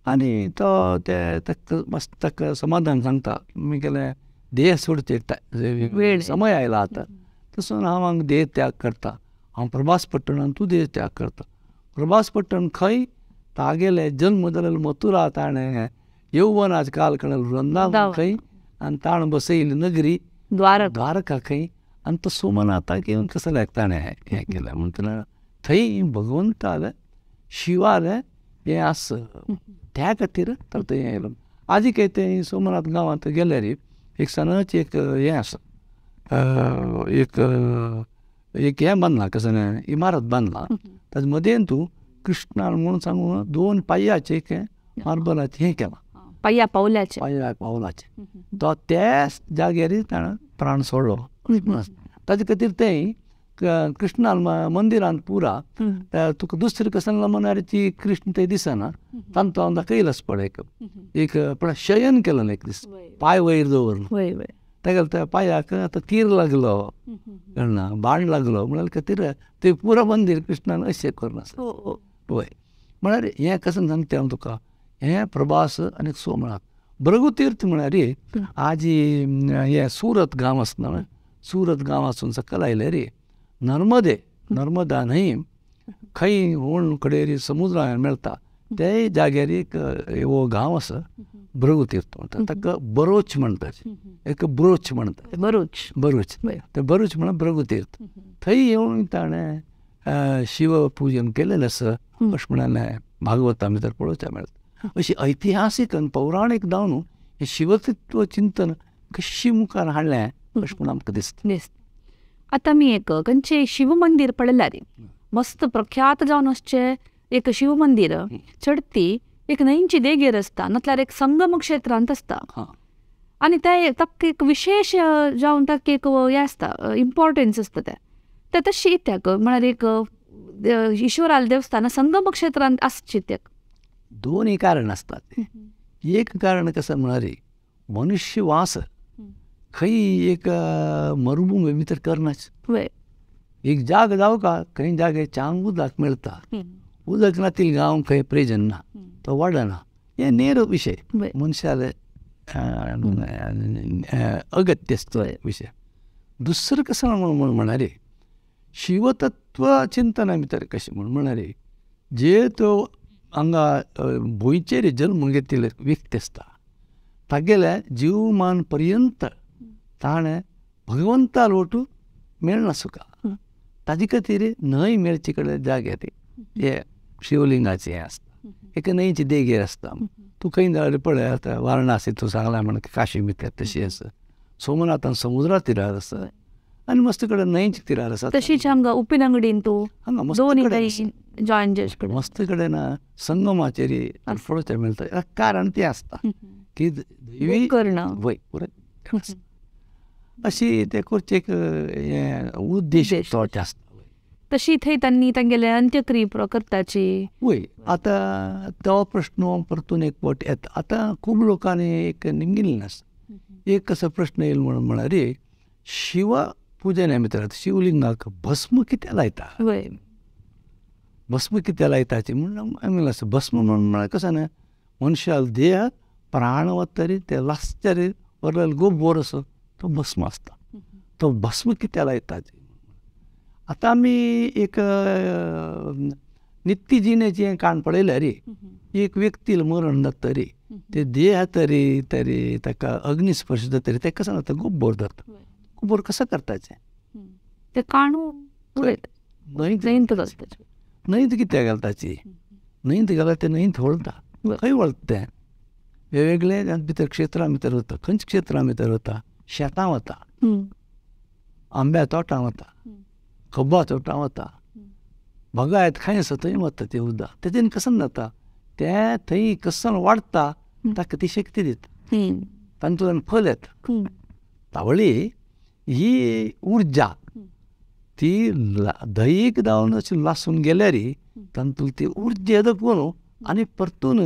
आनी तो ते ताका मस्त ताका समाधान सांगता गेले देह सोडचे वेळ समय आयला आतां तसो हांव हांगा देह त्याग करता. हांव प्रभास पट्टणान तूं देह त्याग करता. प्रभास पट्टण खंय तागेले जल्म जालेलो मथुरा ताणें यौवनाच काल कडेन वृंदावन खंय आनी ताणें बसयली नगरी द्वारका खंय आनी तो सोमनाथाक येवन कसल्याक ताणें हें केलें म्हणटना थंय भगवंतालें शिवालें हें आसा त्या खातीर तर थंय आयलो. आजी काय तें सोमनाथ गांवांत गेल्यार एक सणाचें एक हें आसा एक एक हें बांदलां कसलें इमारत बांदलां ताजे मदेन तूं कृष्णान म्हणून सांगून दोन पांयाचें एक मार्बलाचें हें केलां पांया पावलाचें पांया पावलाचें तो त्या जाग्यार ताणें प्राण सोडलो. ताजे खातीर तें कृष्णान मंदिरांत पुरा तुका दुसरें कसलें मनाची कृष्ण थंय दिसना तांतूं हांव दाखयलां पळय एक एक पळय शयन केलें एक दीस पांय वयर दवरून तागेल्या त्या पांयाक आतां तीर लागलो कळना बाण लागलो म्हणल्यार खातीर तें पुरो मंदीर कृष्णान अशें करून आसा. वय म्हळ्यार हें कशें सांगता हांव तुका हें प्रभास आनी सोमनाथ. भृगुतीर्थ म्हळ्यार आजी हें सुरत गांव आसना सुरत गांव आसून सकयल आयलें रे नर्मदे नर्मदा न्हंय खंय होण कडेन समुद्रान मेळटा ते जाग्यार एक हो गांव आसा भृगुतीर्थ म्हणटा ताका बरोच म्हणटात एक ब्रोच म्हणटा बरोच बरोच ते बरोच म्हणल्यार भृगुतीर्थ थंय येवन ताणें शिव पूजन केलेलें आसा अशें म्हणलें भागवता भितर पळोवचें मेळटा. अशी ऐतिहासीक आनी पौराणीक जावन हें शिवतत्व चिंतन कशी मुखार हाडलें अशें म्हूण आमकां दिसता. आतां आमी एक खंयचें शिव मंदीर पळयल्यार मस्त प्रख्यात जावन आसचें एक शिव मंदीर चडती एक न्हंयची देगेर आसता नातल्यार एक संगम क्षेत्रांत आसता आनी ते ताका एक विशेश जावन ताका एक हें आसता इम्पॉर्टन्स आसता तें तें तशें कित्याक म्हळ्यार एक ईश्वरालें देवस्थान संगम क्षेत्रांत आसचें कित्याक? दोनूय कारण आसतात. एक कारण कसं म्हळ्यार मनुष्य वास खंय एक मरुभूमी भितर करनाच एक जाग जावं का खंय जागे चांग उदक मेळटा उदक नातील गांव खंय प्रेजन ना तो वाडना हे नेर विशय मनशाले अगत्य विशय. दुसरं कसं म्हूण म्हळ्यार शिवतत्व चिंतना भितर कशें म्हूण म्हळ्यार जे तो हांगा भुंयचेर जल्म घेतिल्ले व्यक्ती आसता तागेले जीवमान पर्यंत ताणें भगवंता लोटू मेळना सुका ताजे खातीर न्हंय मेळचे कडेन जाग्यार हे शिवलिंगाचें हें आसता एका न्हंयची देगेर आसता. तूं खंय जाल्यार पळय आतां वारणासी तूं सांगलां म्हण काशी भितर तशी आसा सोमनाथान समुद्रा तिरार आसा आनी मस्त कडेन न्हंयच्या तिरार आसा. तशीच हांगा उपिनंगडीन तूं हांगा मस्त मस्त कडेन संगमाचेर पळोवचें मेळटा कारण तें आसता की वय पुरो. अशी ते करचे एक हें उद्देश थोडे आसता. तशी थंय तांणी तांगेले अंत्यक्रिया करताची. वय आतां तो प्रश्न परतून एक पट येता. आतां खूब लोकांनी एक निमगिल्लें आसता. एक कसो प्रश्न येयल म्हणून म्हळ्यार शिव पुजन भितर शिवलिंगाक भस्म कित्याक लायता, भस्म कित्याक लायताची म्हणून आमी आसा. भस्म म्हणून म्हळ्यार कसो न्हय मनशाल देह प्राण वतरी ते लासतरी वरलेलो गोबोर असो तो भस्म आसता. तो भस्म कित्याक लायताची. आतां आमी एक नित्य जिणेचें काण पळयल्यार रे एक व्यक्ती मरण जातरी ते देह तरी तरी ताका अग्निस्पर्श जातरी तें कसो जाता गोबोर जाता. गोबोर कसो करताचें तें काणू न्हंयत घालता. न्हंयत कित्याक घालताची, न्हंयत घाल्यार तें न्हंयत वळटा. खंय वळटा तें वेगवेगळे भितर क्षेत्रां भितर वता. खंयच्या क्षेत्रां भितर वता, शेतां वता, आंब्या तोटां वता, खब्बा तोटां वता, बगायत खंय आसा थंय वता तें उदक. तेजेन कसन जाता तें थंय कसन वाडटा, ताका ती शक्ती दिता, तातूंतल्यान फल येता. तावळी ही उर्जा ती दहीक जावन अशी लासून गेल्यार तातूंत ती उर्जा दाखोवन आनी परतून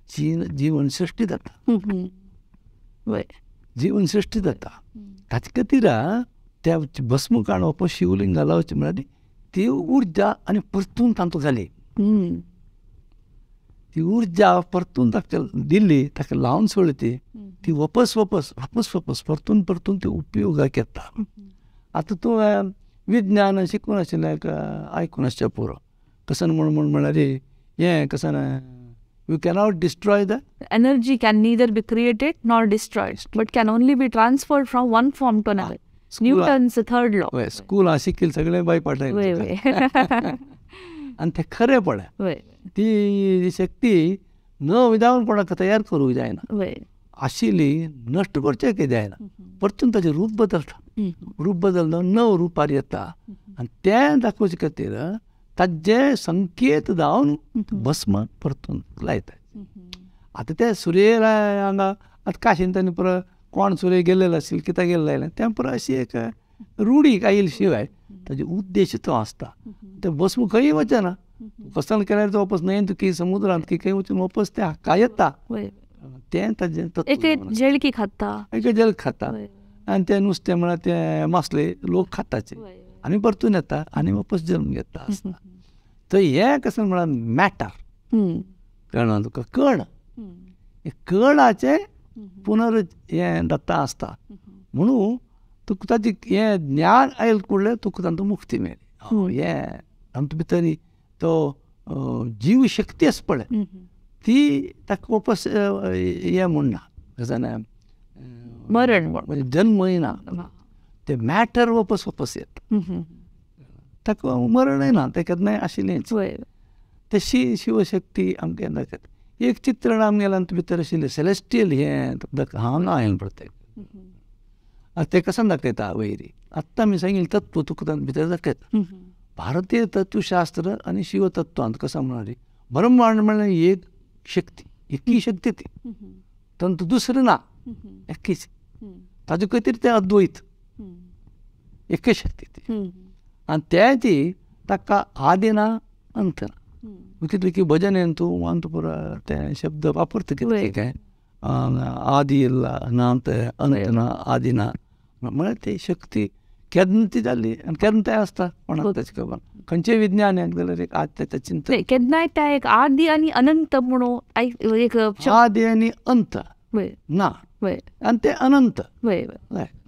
जीवन सृश्टी जाता. जीवन सृश्टी जाता. ताचे खातीर त्या भस्म काडप शिवलिंगा लावचें म्हळ्यार ती उर्जा आनी परतून तांतूंत घाली. ती उर्जा परतून ताका दिली, ताका लावन सोडली, ती ती वापस वापस वापस वापस परतून परतून ती उपयोगाक येता. आतां तूं विज्ञान शिकून आशिल्लें आयकून आसचें पुरो. कसन म्हूण म्हूण म्हळ्यार हें कसन you cannot destroy the energy can neither be created nor destroyed but can only be transferred from one form to another. Newton's third law. वय स्कुलां शिकील सगळें बाय पाठाय आनी तें खरें पळय ती शक्ती न विदावन कोणाक तयार करूंक जायना, आशिल्ली नश्ट करचें कितें जायना, परतून ताचें रूप बदलता. रूप बदलता नव रुपार येता आनी तें दाखोवचे खातीर ताजे संकेत जावन भस्म परतून लायता. आतां ते सुर्य हांगा आतां काशीन तांणी पुरो कोण सुर्य गेल्लेलो आशिल्लो कित्याक गेल्लो आयलें तें पुरो अशी एक रुढी आयली शिवाय ताजो उद्देश तो आसता. तें भस्म खंय वचना, कसन केल्यार तो वापस न्हंयेंत की समुद्रांत की खंय वचून वापस तें हाका येता. तें ताजें एक झेलकी खाता, एक झेल खाता आनी तें नुस्तें म्हळ्यार तें मासले लोक खाताचे आनी परतून येता आनी वापस जल्म घेता आसता. तर हें कशें म्हळ्यार मॅटर कळना तुका, कण कणाचें पुनर हें जाता आसता. म्हणून तुका ताजें हें ज्ञान आयल कुडलें तुका तांतूं मुक्ती मेळ्ळी. हें तातूंत भितर तो जीव शक्ती आसा पळय ती ताका वापस हें म्हूण ना, कशें मरण म्हणजे जन्म येना, ते मॅटर वापस वापस येता, ताका मरण येना, तें केन्नाय आशिल्लेंच. तशी शिवशक्ती आमकां दाखयता. एक चित्रण आमगेल्या भितर आशिल्लें सेलेस्टियल हें हांगा हें पडटा आतां तें कशें दाखयता वयरी. आत्तां आमी सांगिल्लें तत्व तुका भितर दाखयता. भारतीय तत्वशास्त्र आनी शिवतत्वांत कसो म्हळ्यार ब्रह्मांड म्हळ्यार एक शक्ती, एकी शक्ती ती, तातूंत दुसरें ना, एकीच. ताजे खातीर तें अद्वैत एकच शक्ती ती आनी तेची ताका आदी ना अंत ना. कितलें की भजन तूं वान पुरो ते शब्द वापरता कितें काय आदी ना अंत ना आदी ना म्हळ्यार ती शक्ती केन्ना ती जाल्ली आनी केन्ना तें आसता कोणाक ताचें खबर. खंयचें विज्ञान जाल्यार एक आद ताचें चिंतन केन्नाय त्या एक आदी आनी अनंत म्हणून एक आदी आनी अंत ना आनी तें अनंत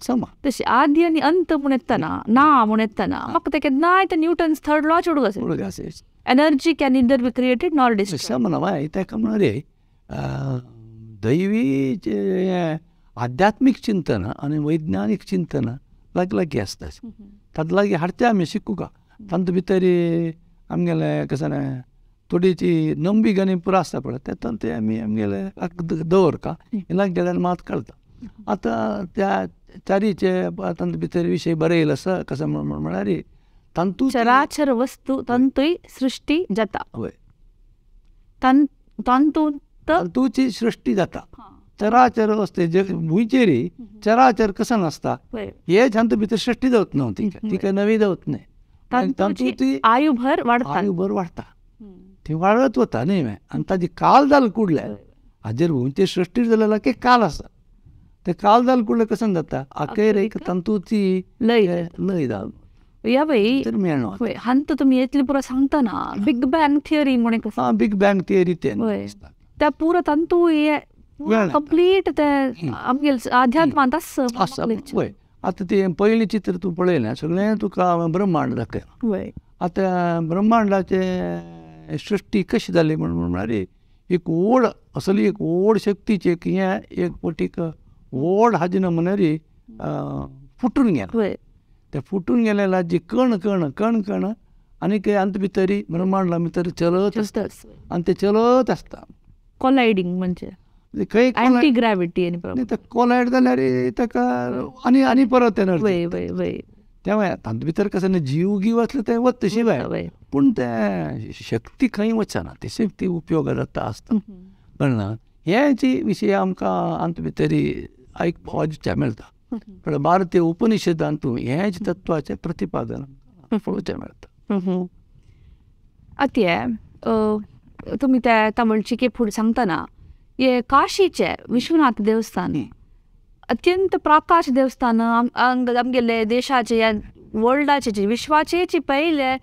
समा. तशी आदी आनी अंत म्हूण येतना ना म्हूण येतना म्हाका तें केन्नाय तें न्यूटन्स थर्ड लॉ चोडूंक आसा. Energy can neither be created nor destroyed. समा ना ताका म्हणून रे दैवी आध्यात्मीक चिंतन आनी वैज्ञानीक चिंतन लागीं लागीं आसता. तातूंत लागीं हाडचे आमी शिकूंक तातूंत भितर आमगेलें कशें थोडीची नंबी आनी पुरो आसता पळय तेतून ते आमी आमगेले दवरता लागीं गेल्यार मात कळटा. आतां त्या चारीचे तातूंत भितर विशय बरयलो आसा कशें म्हळ्यार तांतू चराचर वस्तू तंतूय सृश्टी जाता. वय तांतूंत तंतूची सृश्टी जाता. चराचर वस्ते जग भुंयचेर चराचर कसं नासता हे तांतूत भितर सृश्टी जावत न्हू ती ती काय नवी जावत न्हय तांतूत ती आयुभर वाडटा आयुभर वाडटा ती वाडत वता न्ही आनी ताजी काल जाल कुडल्या हाजेर भुंयचेर सृश्टी जालें की काल आसा ते काल जाल कुडले कसं जाता अखेर एक तांतूत लय लय जाल या बाई तर मेळना हांत तुमी येतली पुरो सांगतना बिग बँग थियरी म्हणून हां बिग बँग थियरी ते त्या पुरो तांतू हे कंप्लीट ते आमगेले अध्यात्मांत आसा वय आतां तें पयलीं चित्र तूं पळयलें सगळें तुका ब्रह्मांड दाखयलां वय आतां ब्रह्मांडाचें सृश्टी कशी जाली म्हण म्हळ्यार एक व्हड असली एक व्हड शक्तीचें एक हें एक पटीक व्हड हाजी म्हणल्यार फुटून गेलें वय ते फुटून गेलेल्या जी कण कण कण कण आनी आंत भितर ब्रह्मांडा भितर चलत आसता आनी ते चलत आसता कोलायडींग म्हणजे खंय अँटी ग्रॅविटी आनी ते कोलायड जाल्यार ताका आनी आनी परत एनर्जी वय वय वय तें तातूंत भितर कसं जीव गीव आसले तें वता शिवाय पूण तें शक्ती खंय वचना ती शक्ती उपयोग जाता आसता कळना हे जी विशय आमकां आमचे भितर आयकपाक मेळटा पण भारतीय उपनिषदांतू हेच तत्वाचें प्रतिपादन पळोवचें मेळटा. आतां तुमी त्या तमिळची फुडें सांगतना हे काशीचें विश्वनाथ देवस्थान अत्यंत प्राकाश देवस्थान आमगेले देशाचे या वर्ल्डाचे विश्वाचे पयले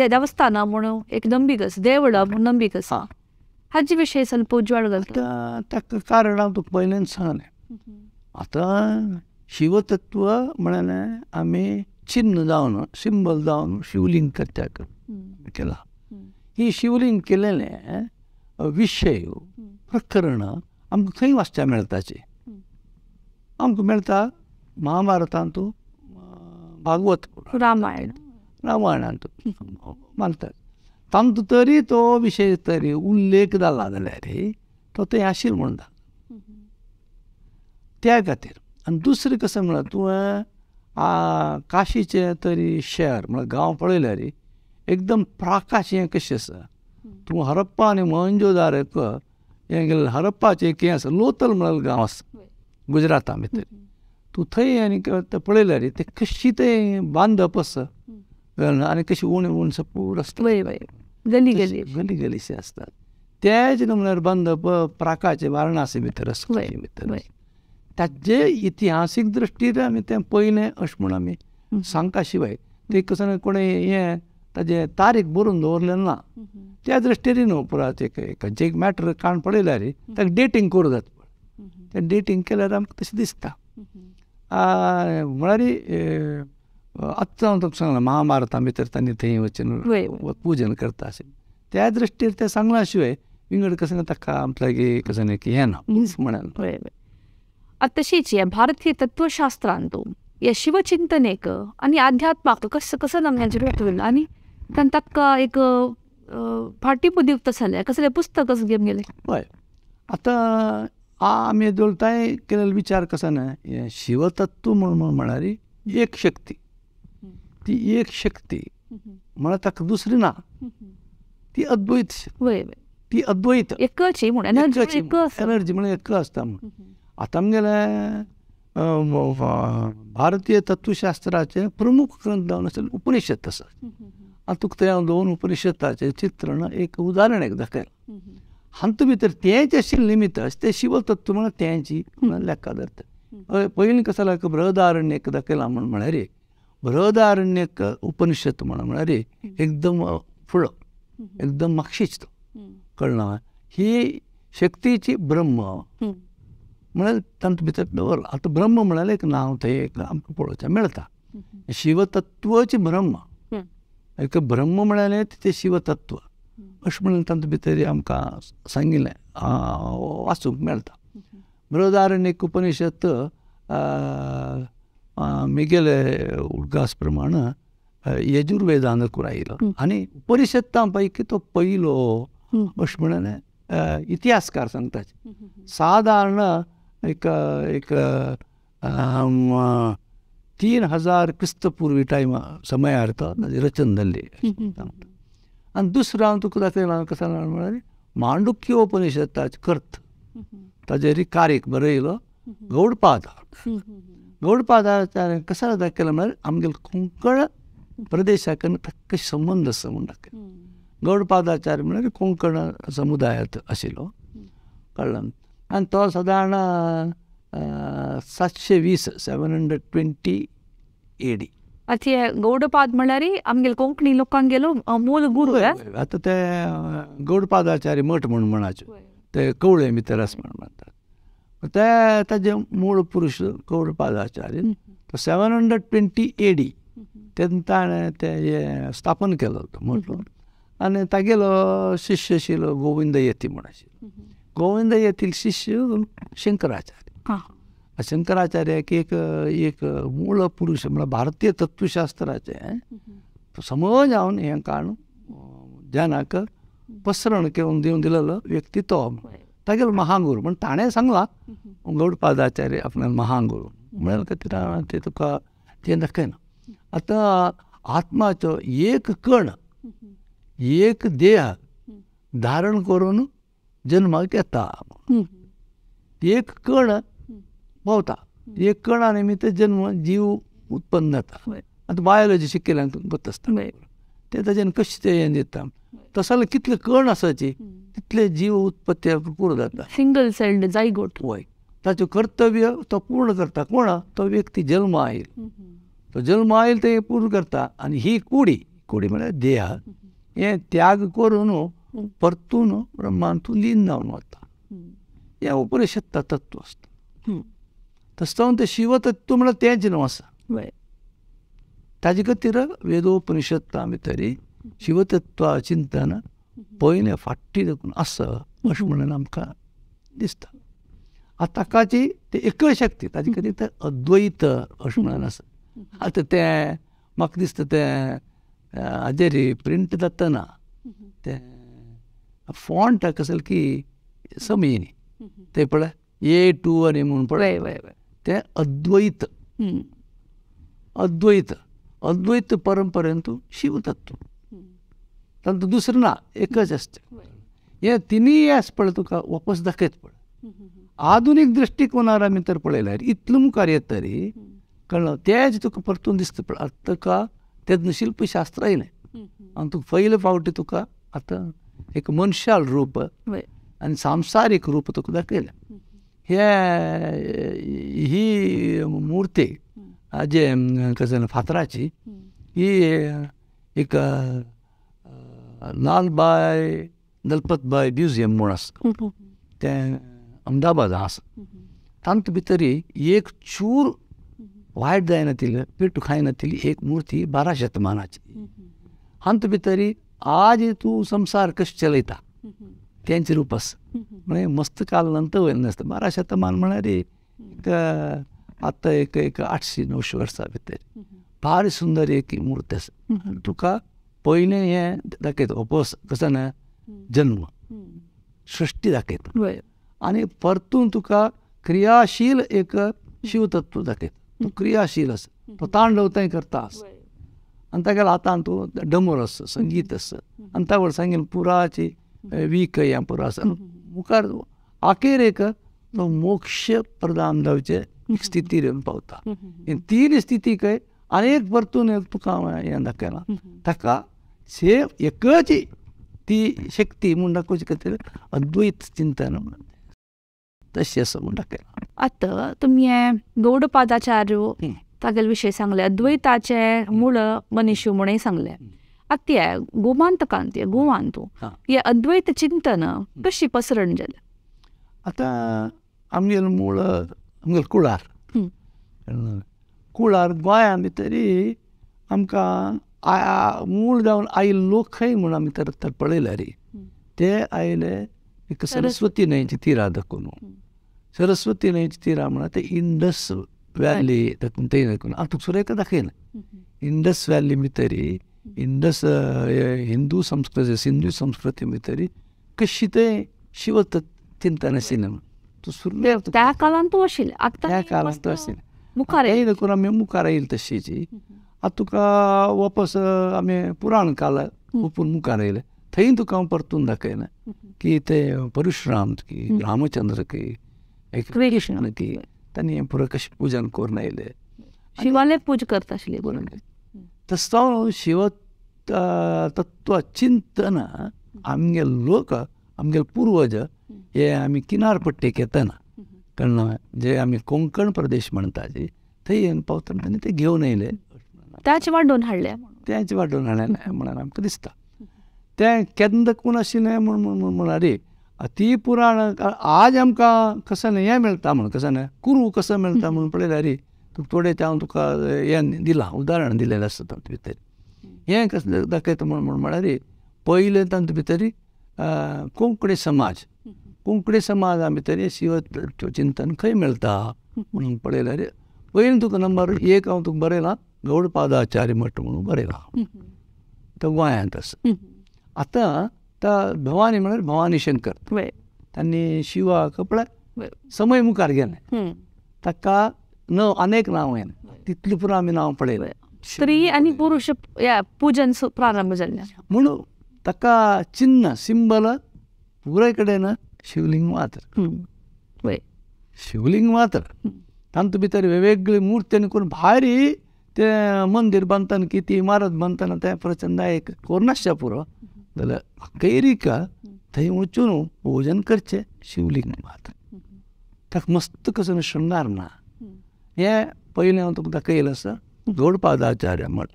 देवस्थान म्हणून एक नंबीक आसा देवळ म्हणून नंबीक आसा हाजे विशय ಸ್ವಲ್ಪ उजवाड घालता. ताका कारण हांव तुका पयल्यान सांगलें. आतां शिवतत्व म्हळ्यार आमी चिन्न जावन सिंबल जावन शिवलिंग करत्याक केलां. ही शिवलिंग केलेलें विशय प्रकरण आमकां खंय वाचच्या मेळटाचे आमकां मेळटा महाभारतांतू भागवत रामायण रामायणांतू मानतात तांतू तरी तो विशय तरी उल्लेख जाला जाल्यार तो थंय आशिल्लो म्हूण जाता त्या खातीर. आनी दुसरें कशें म्हळ्यार तुवें काशीचें तरी शहर म्हळ्यार गांव पळयल्यार एकदम प्राकाश हें कशें आसा तूं हरप्पा आनी मोहनजोदारोक हें गेलें हरप्पाचें एक हें आसा लोथल म्हळ्यार गांव आसा गुजराता भितर तूं थंय आनी पळयल्यार ते कशी तें बांदप आसा आनी कशी उण उण पूर आसता गली गली गली गलीशें आसतात तेच म्हळ्यार बांदप प्राकाचें वारणासी भितर आसा भितर ताजे इतिहासीक दृश्टीन आमी तें पयलें अशें म्हूण आमी सांगता शिवाय तें कसो कोणें हें ताजें तारीख बरोवन दवरलें ना त्या दृश्टीन न्हू पुराय खंयचें एक मॅटर काण पळयल्यार ताका डेटींग करूं जाता तें डेटींग केल्यार आमकां तशें दिसता. म्हळ्यार आत्तां हांव तुका सांगलां महाभारता भितर तांणी थंय वचून पुजन करता अशें त्या दृश्टीर तें सांगलां शिवाय विंगड कसो ताका आमच्या लागीं कसो हें ना म्हळ्यार. आतां तशीच हे भारतीय तत्वशास्त्रांतू हे शिवचिंतनेक आनी आध्यात्माक कसो कसो आमगेलें आनी तांकां एक फाटीं दिवता जाल्यार कसलें पुस्तक घेवन गेलें. हय आतां आमी दोलताय केलेलो विचार कसो न्हय हें शिवतत्व म्हूण म्हळ्यार एक शक्ती ती एक शक्ती म्हळ्यार ताका दुसरी ना ती अद्वैत ती अद्वैत एकच म्हूण एनर्जी म्हळ्यार एक आसता म्हूण. आतां आमगेलें भारतीय तत्वशास्त्राचे प्रमुख ग्रंथ जावन आशिल्ले उपनिषद आसा. आतां तुका थंय हांव दोन उपनिषदाचें चित्रण एक उदाहरण एक दाखयलां. हातूंत भितर तेंच आशिल्लें निमित्त तें शिवतत्व म्हळ्यार तेंची लेखा धरता. पयलीं कसो जाल्यार बृहदारण्यक दाखयलां म्हूण म्हळ्यार बृहदारण्यक उपनिषद म्हण म्हळ्यार एकदम फुडो एकदम मागशीच तो कळना ही शक्तीची ब्रह्म म्हळ्यार तातूंत भितर दवरलां. आतां ब्रह्म म्हळ्यार एक नांव थंय एक आमकां पळोवचें मेळटा शिवतत्वची ब्रह्म एक ब्रह्म म्हळ्यार तें शिवतत्व अशें म्हणून तातूंत भितर आमकां सांगिल्लें वाचूंक मेळटा. बृहदारण्यक उपनिषद मिगेले उडगास प्रमाण यजुर्वेदान आयलो आनी उपनिषदां पैकी तो पयलो अशें म्हणून इतिहासकार सांगतात. सादारण एक एक 3000 क्रिस्तपूर्वी टायमा समयार तो रचन जाल्ली. आनी दुसरो हांव तुका दाखयलां कसो म्हळ्यार मांडुक्योपनिषदाचें कर्त ताजेर कारीक बरयलो गौडपाद. गौडपादाचार्य कशें दाखयलें म्हळ्यार आमगेले कोंकण प्रदेशाक ताका संबंद आसा म्हूण दाखयलो. गौडपादाचार्य म्हळ्यार कोंकण समुदायांत आशिल्लो, कळ्ळें. आनी तो सादारण 720 720 AD. आतां हे गौडपाद म्हळ्यार आमगेले कोंकणी लोकांगेलो मूळ गुरू. आतां ते गौडपादाचार्य मठ म्हूण म्हणाचे ते कवळे भितर आसा म्हण म्हणटात. ते ताजे मूळ पुरुश गौडपादाचार्य तो 720 AD तेन्ना ताणें तें स्थापन केलो तो मठ. आनी तागेलो शिष्य आशिल्लो गोविंद यती म्हूण आशिल्लो. गोविंद यतील शिष्य शंकराचार्य. शंकराचार्याक एक एक मूळ पुरुश म्हळ्यार भारतीय तत्वशास्त्राचें समज हांव हें काण ज्ञानाक पसरण करून दिवन दिलेलो व्यक्ती तो तागेलो महागुरू. म्हण ताणें सांगलां गौडपादाचार्य आपणाक महागुरू म्हळ्यार खातीर तें तुका तें दाखयना. आतां आत्माचो एक कण एक देह धारण करून जन्माक येता. एक कण भोंवता, एक कणा निमित्त जन्म जीव उत्पन्न जाता. आतां बायोलॉजी शिकिल्ल्यांक गोत आसता तें ताजेन कशें तें हें दिता. तसो जाल्यार कितले कण आसाची तितले जीव उत्पत्ती पूर्ण जाता. Single celled zygote. वय, ताचें कर्तव्य तो पूर्ण करता. कोण तो व्यक्ती जल्म आयल, तो जल्म आयल तें पूर्ण करता. आनी ही कुडी, कुडी म्हळ्यार देह, हें त्याग करून परतून ब्रह्मांतू लीन जावन वता. हें उपनिषद तत्व आसता. तशें जावन तें शिवतत्व म्हळ्यार तेंच न्हू आसा. ताजे खातीर वेदोपनिषदां भितरी शिवतत्वा चिंतन पयलें फाटी देखून आसा अशें म्हणून आमकां दिसता. आतां ताकाची तें एकय शक्ती ताजे खातीर तें अद्वैत अशें म्हणून आसा. आतां तें म्हाका दिसता तें हाजेर प्रिंट जातना तें फॉन्ट कसले की समी न्ही तें पळय A2 आनी म्हूण पळय तें अद्वैत. अद्वैत अद्वैत परंपरेन तूं शिवतत्व तातूंत दुसरें ना, एकच आसता. हें तिनूय आसा पळय तुका वापस दाखयत पळय. आधुनीक दृश्टिकोनार आमी तर पळयल्यार इतलो मुखार येत तरी कळ्ळें तेंच तुका परतून दिसता पळय. आतां तुका तेन्ना शिल्पशास्त्र आयलें आनी तुका पयले फावटी तुका आतां एक मनशाल रूप आनी सांसारीक रूप तुका दाखयलें. हे ही मूर्ती जे कशें फातराची ही एक लालबाय दलपतबाय म्युझियम म्हूण आसा तें अहमदाबाद आसा. तातूंत भितरी एक चूर वायट जायनातिल्ली पेटू खायनातिल्ली एक मूर्ती 12 शतमानाची. हातूंत भितरी आज तूं संवसार कशें चलयता तेंचें रूप आसा. म्हळ्यार मस्त काल नंतर वयर नासता. 12 शतमान म्हळ्यार एक आतां एक एक 800-900 वर्सां भितर भारी सुंदर एक मूर्ती आसा. तुका पयलें हें दाखयता वापस कसो ना जन्म सृश्टी दाखयता आनी परतून तुका क्रियाशील एक शिवतत्व दाखयता. तो क्रियाशील आसा, तो तांडव थंय करता आसा. आनी तागेल्या हातान तूं डमर आसा, संगीत आसा आनी त्या वर्सा पुराची वीक हें पुरो आसा. मुखार आखेर एक तो मोक्ष प्रदान जावचे एक स्थितीर येवन पावता. तीन स्थितीक आनी एक परतून एक तुका हें दाखयलां ताका सेम एकच ती शक्ती म्हूण दाखोवचे खातीर अद्वैत चिंतन तशें आसा म्हूण दाखयलां. आतां तुमी हें गौडपादाचार्य तागेले विशय सांगलें, अद्वैताचें मूळ मनीश म्हणूय सांगलें. आतां हे गोमांतकांत गोवांतू हे अद्वैत चिंतन कशी पसरण जालें? आतां आमगेलो मूळ आमगेलो कुळार कुळार गोंया भितरी आमकां मूळ जावन आयिल्ले लोक खंय म्हूण आमी तर पळयल्यार ते आयले एक सरस्वती न्हंयची तिरा दाखोवन. सरस्वती न्हंयची तिरा म्हळ्यार ते इंडस व्हॅली दाखोवन थंय दाखोवन आतां तुका सुरेखा दाखयना. इंडस व्हॅली भितरी इंडस हिंदू संस्कृती सिंधू संस्कृती भितरी कशी तें शिव चिंतन आशिल्लें म्हूण तूं सुरवेक त्या काळांत तूं आशिल्लें. आतां त्या काळांत तूं आशिल्लें मुखार येयलें करून आमी मुखार येयले तशीची. आतां तुका वापस आमी पुराण काल ओपून मुखार येयले थंय तुका हांव परतून दाखयना की ते परशुराम की रामचंद्र की एक कृष्ण की तांणी हें पुरो कशें पुजन करून आयले शिवाले पूज करता आशिल्ले. तसो शिव तत्व चिंतन आमगे लोक आमगे पुर्वज हे आमी किनार पट्टेक येतना कळना जे आमी कोंकण प्रदेश म्हणटा जी थंय येवन पावतना तांणी ते घेवन येयले त्याच वाडोवन हाडले तेंच वाडोवन हाडलें म्हणून आमकां दिसता. तें केन्ना कोण आशिल्लें म्हूण म्हळ्यार ती पुराण आज आमकां कसं हें मेळटा म्हूण कसं न्हय कुरू कसं मेळटा म्हणून पळयल्यार तुका थोडें हांव तुका हें दिलां उदाहरण दिलेलें आसता तातूंत भितर. हें कसलें दाखयता म्हूण म्हळ्यार पयलें तातूंत भितर कोंकणी समाज कोंकणी समाजा भितर शिव चिंतन खंय मेळटा म्हणून पळयल्यार पयलीं तुका नंबर एक हांव तुका बरयलां गौडपादाचार्य मठ म्हणून बरयलां तो गोंयांत आसा. आतां त्या भवानी म्हळ्यार भवानी शंकर तांणी शिवाक पळय समय मुखार गेलें ताका न अनेक नांव येना तितलें पुरो आमी नांव पळयलें स्त्री आनी पुरुष पुजन प्रारंभ जाल्लें म्हणून ताका चिन्ह सिंबल पुराय कडेन शिवलिंग मात्र शिवलिंग मात्र तातूंत भितर वेगवेगळी मुर्ती करून भायर तें मंदीर बांदतना की ती इमारत बांदतना तें प्रचंड एक कोरनाशा पुरो जाल्यार अखेरीक थंय वचून पूजन करचें शिवलिंग मात्र ताका मस्त कसो शृंगार ना. हें पयलें हांव तुका दाखयलें आसा गौडपादाचार्य मठ.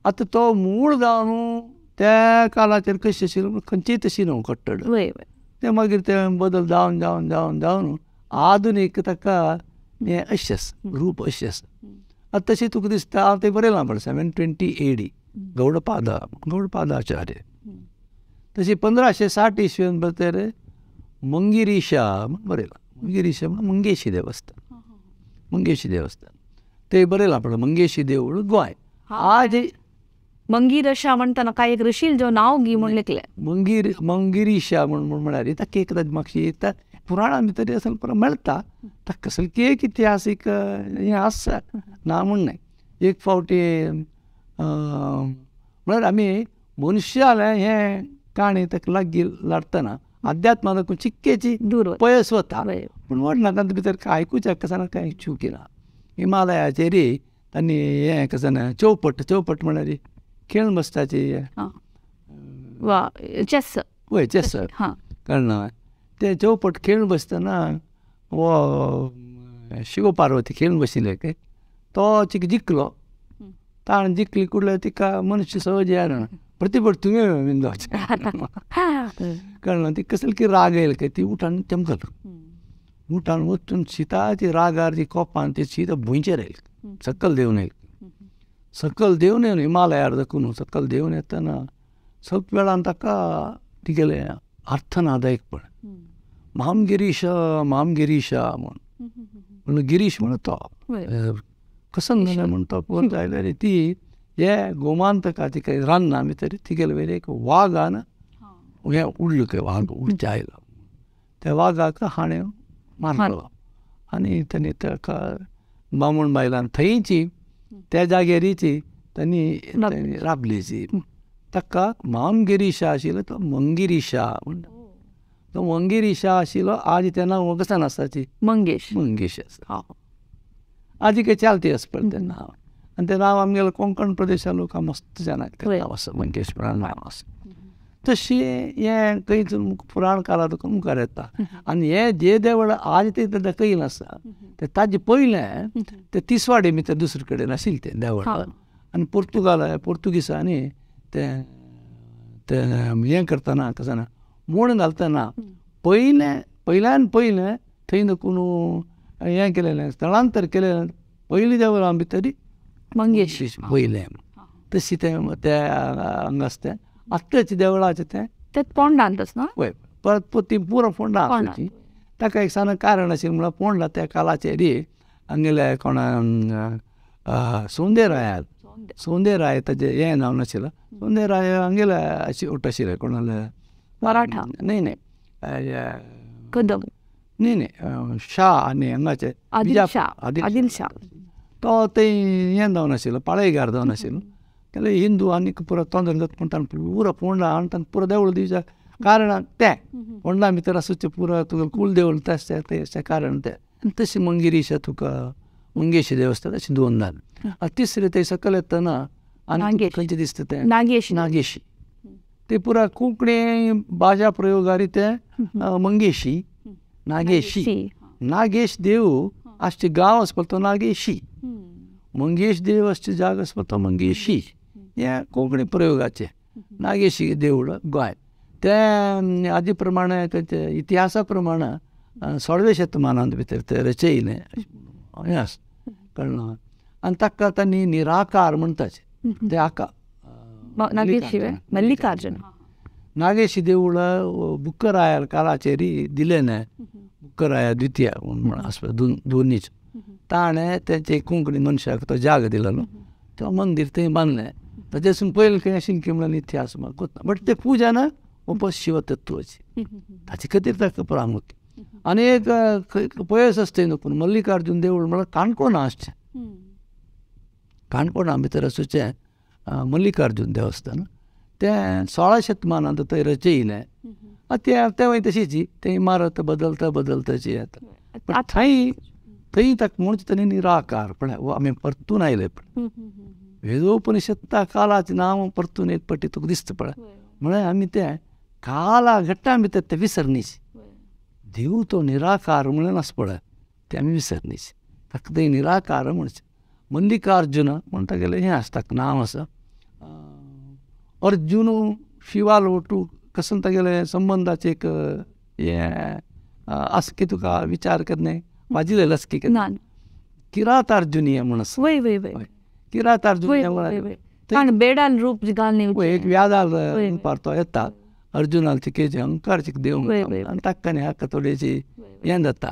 आतां तो मूळ जावन त्या काळाचेर कशें आशिल्लें खंयचीय तशी न्हू कट्टड तें मागीर तें बदल जावन जावन जावन जावन आधुनीक ताका हें अशें आसा रूप अशें आसा. आतां तशें तुका दिसता हांव तें बरयलां पळय 720 AD Gaudapada Gaudapadacharya. तशी 1560 इसवेन भितर मंगिरीशा म्हूण बरयलां मंगिरीशा म्हण मंगेशी देवस्थान मंगेशी देवस्थान ते बरयलां पळय मंगेशी देवूळ गोंय. आज मंगिरशा म्हणटाना काय एक ऋषील जो नांव गी म्हूण लेखलें मंगिरीशा म्हूण म्हळ्यार ताका एक मातशी पुराणां भितर असल पुरो मेळटा ताका कसली एक इतिहासीक हें आसा ना म्हूण न्हय. एक फावटी म्हळ्यार आमी मनुष्यालें हें काणी ताका लागीं लाडटना अध्यात्माक चिक्केची पयस वता पूण व्हडना तातूंत भितर कांय आयकुच्या कसा कांय चुकी ना. हिमालयाचेर तांणी हें कशें ना चौपट चौपट म्हळ्यार खेळ बसताची वा चेस वय चेस कळना ते चौपट खेळ बसतना वो शिव पार्वती खेळ बशिल्ले तो चिक जिखलो ताणें जिखली कुडले तिका मनुष्य सहज येना प्रतिभट तुवें बीन जावचें कळना ती कसली की राग येयल काय ती उठान चमकल उठान वचून शिताची रागार ती कोपान ती शीत भुंयचेर येयल सकल देवन येयल सकल देवन येवन हिमालयार दाखून सकल देवन येतना सग वेळान ताका तिगेलें अर्थनादायकपण मामगिरीश मामगिरीशा म्हूण म्हणून गिरीश म्हण तो कसं जालें म्हण तो पळोवन आयल्यार ती हे गोमांतकाची काही रान्ना भितर तिगेले वयर एक वागान हें उडलो काय वाग उडचें आयलो त्या वागाक हाणें मारलो आनी ताणें ताका बामण बायलान थंयची त्या जाग्यारीची तांणी राबलीची ताका मामगिरीशा आशिल्लो तो मंगिरीशा म्हणटा तो मंगिरीशा आशिल्लो. आज तें नांव कसान आसाची मंगेश मंगेश आसा आजी काही चालती आसा पळय तें नांव आनी तें नांव आमगेलें कोंकण प्रदेशा लोक मस्त जाणां तें नांव आसा मंगेश म्हणून नांव आसा. तशें हें खंयच पुराण काळार तुका मुखार येता आनी हें जे देवळ आज तें दाखयलें आसा तें ताजे पयलें तें तिसवाडी भितर दुसरे कडेन आशिल्लें तें देवळ आनी पुर्तुगाल पुर्तुगीसांनी तें तें हें करतना कशें ना मोड घालतना पयलें पयल्यान पयलें थंय नको हें केलेलें स्थलांतर केलेलें पयलीं देवळां भितर मंगेश पयलें तशी तें त्या हांगा आसा तें आत्ताचे देवळाचें तें तें फोंडांतच ना वय परत ती पुरो फोंडा आसा ताका एक सान कारण आशिल्लें म्हळ्यार फोंडा त्या काळाचेर हांगेल्या कोणा सौंदेरायाक सौंदेराय ताजें हें नांव नाशिल्लें सौंदेराय हांगेले उठ आशिल्लें कोणाले मराठा न्हय न्हय कदम न्हय न्हय शाह आनी हांगाचे आदिल शाह तो थंय हें जावन आशिल्लो पाळेगार जावन आशिल्लो. केले हिंदू आनी पुरा तोंदर जाता पूण तांकां पुरा फोंडा आनी तांकां पुरा देवूळ दिवच्या कारण तें फोंडा भितर आसूचें पुरा तुका कूल देवूळ तशें तें कारण तें. तशें मंगिरीश तुका मंगेश देवस्थान अशें दोन जालें. आतां तिसरें थंय सकयल येतना आनी खंयचें दिसता तें नागेशी. नागेशी ते पुरा कोंकणी भाशा प्रयोगारी ते मंगेशी नागेशी. नागेश देव आसचे गांव आसपा तो नागेशी, मंगेश देव आसचे जाग आसपा तो मंगेशी. हें कोंकणी प्रयोगाचें नागेशी देवूळ गोंय तें आदी प्रमाणे इतिहासा प्रमाणे 16व्या शतमानांत भितर तें रचयलें हें आसा कळ्ळें. आनी ताका तांणी निराकार म्हणटाचे ते आका मल्लिकार्जुन. नागेशी देवूळ बुक्कराया काळाचेर दिलें न्हय, बुक्कराया द्वितीय म्हूण आसपा दोनीच ताणें तेंचे कोंकणी मनशाक तो जाग दिलो न्हू, तो मंदीर थंय बांदलें. ताजेसून पयलें खंय अशें की म्हणल्यार इतिहास म्हाका कोत्ता बट ते पुजा ना ओपस शिवतत्वाची ताचे खातीर ताका प्रामुख्य. आनी एक पयस आसता न्हू पूण मल्लिकार्जुन देवूळ म्हळ्यार काणकोणा आसचें, काणकोणा भितर आसूचें मल्लिकार्जुन देवस्थान तें 16 शतमानांत थंय रचयलें. तें तेंवूय तशीच तें इमारत बदलता बदलताची येता पण थंय थंय ताका म्हणचे ताणें निराकार पळय आमी परतून आयले पळय वेदोपनिषत्ता कालाचें नांव परतून एक पटी तुका दिसता पळय म्हळ्यार आमी तें काला घट्टा भितर तें विसरनीच. देव तो निराकार म्हणून आसा पळय तें आमी विसरनीच. ताका तें निराकार म्हणचें. मल्लिकार्जुन म्हण तागेलें हें आसा ताका नांव आसा. अर्जुन शिवाल ओटू कसन तागेलें संबंदाचें एक हें आसा की तुका विचार करने वाजिलेलो आसा की किरातार्जुनीय म्हूण आसा. वय वय वय किरातार्जुनीय म्हळ्यार बेडाल रूप घालून एक व्यादाल रुपार तो येता अर्जुनाचे केचे अहंकारचे देव आनी ताका न्ही हाका थोडेशी हें जाता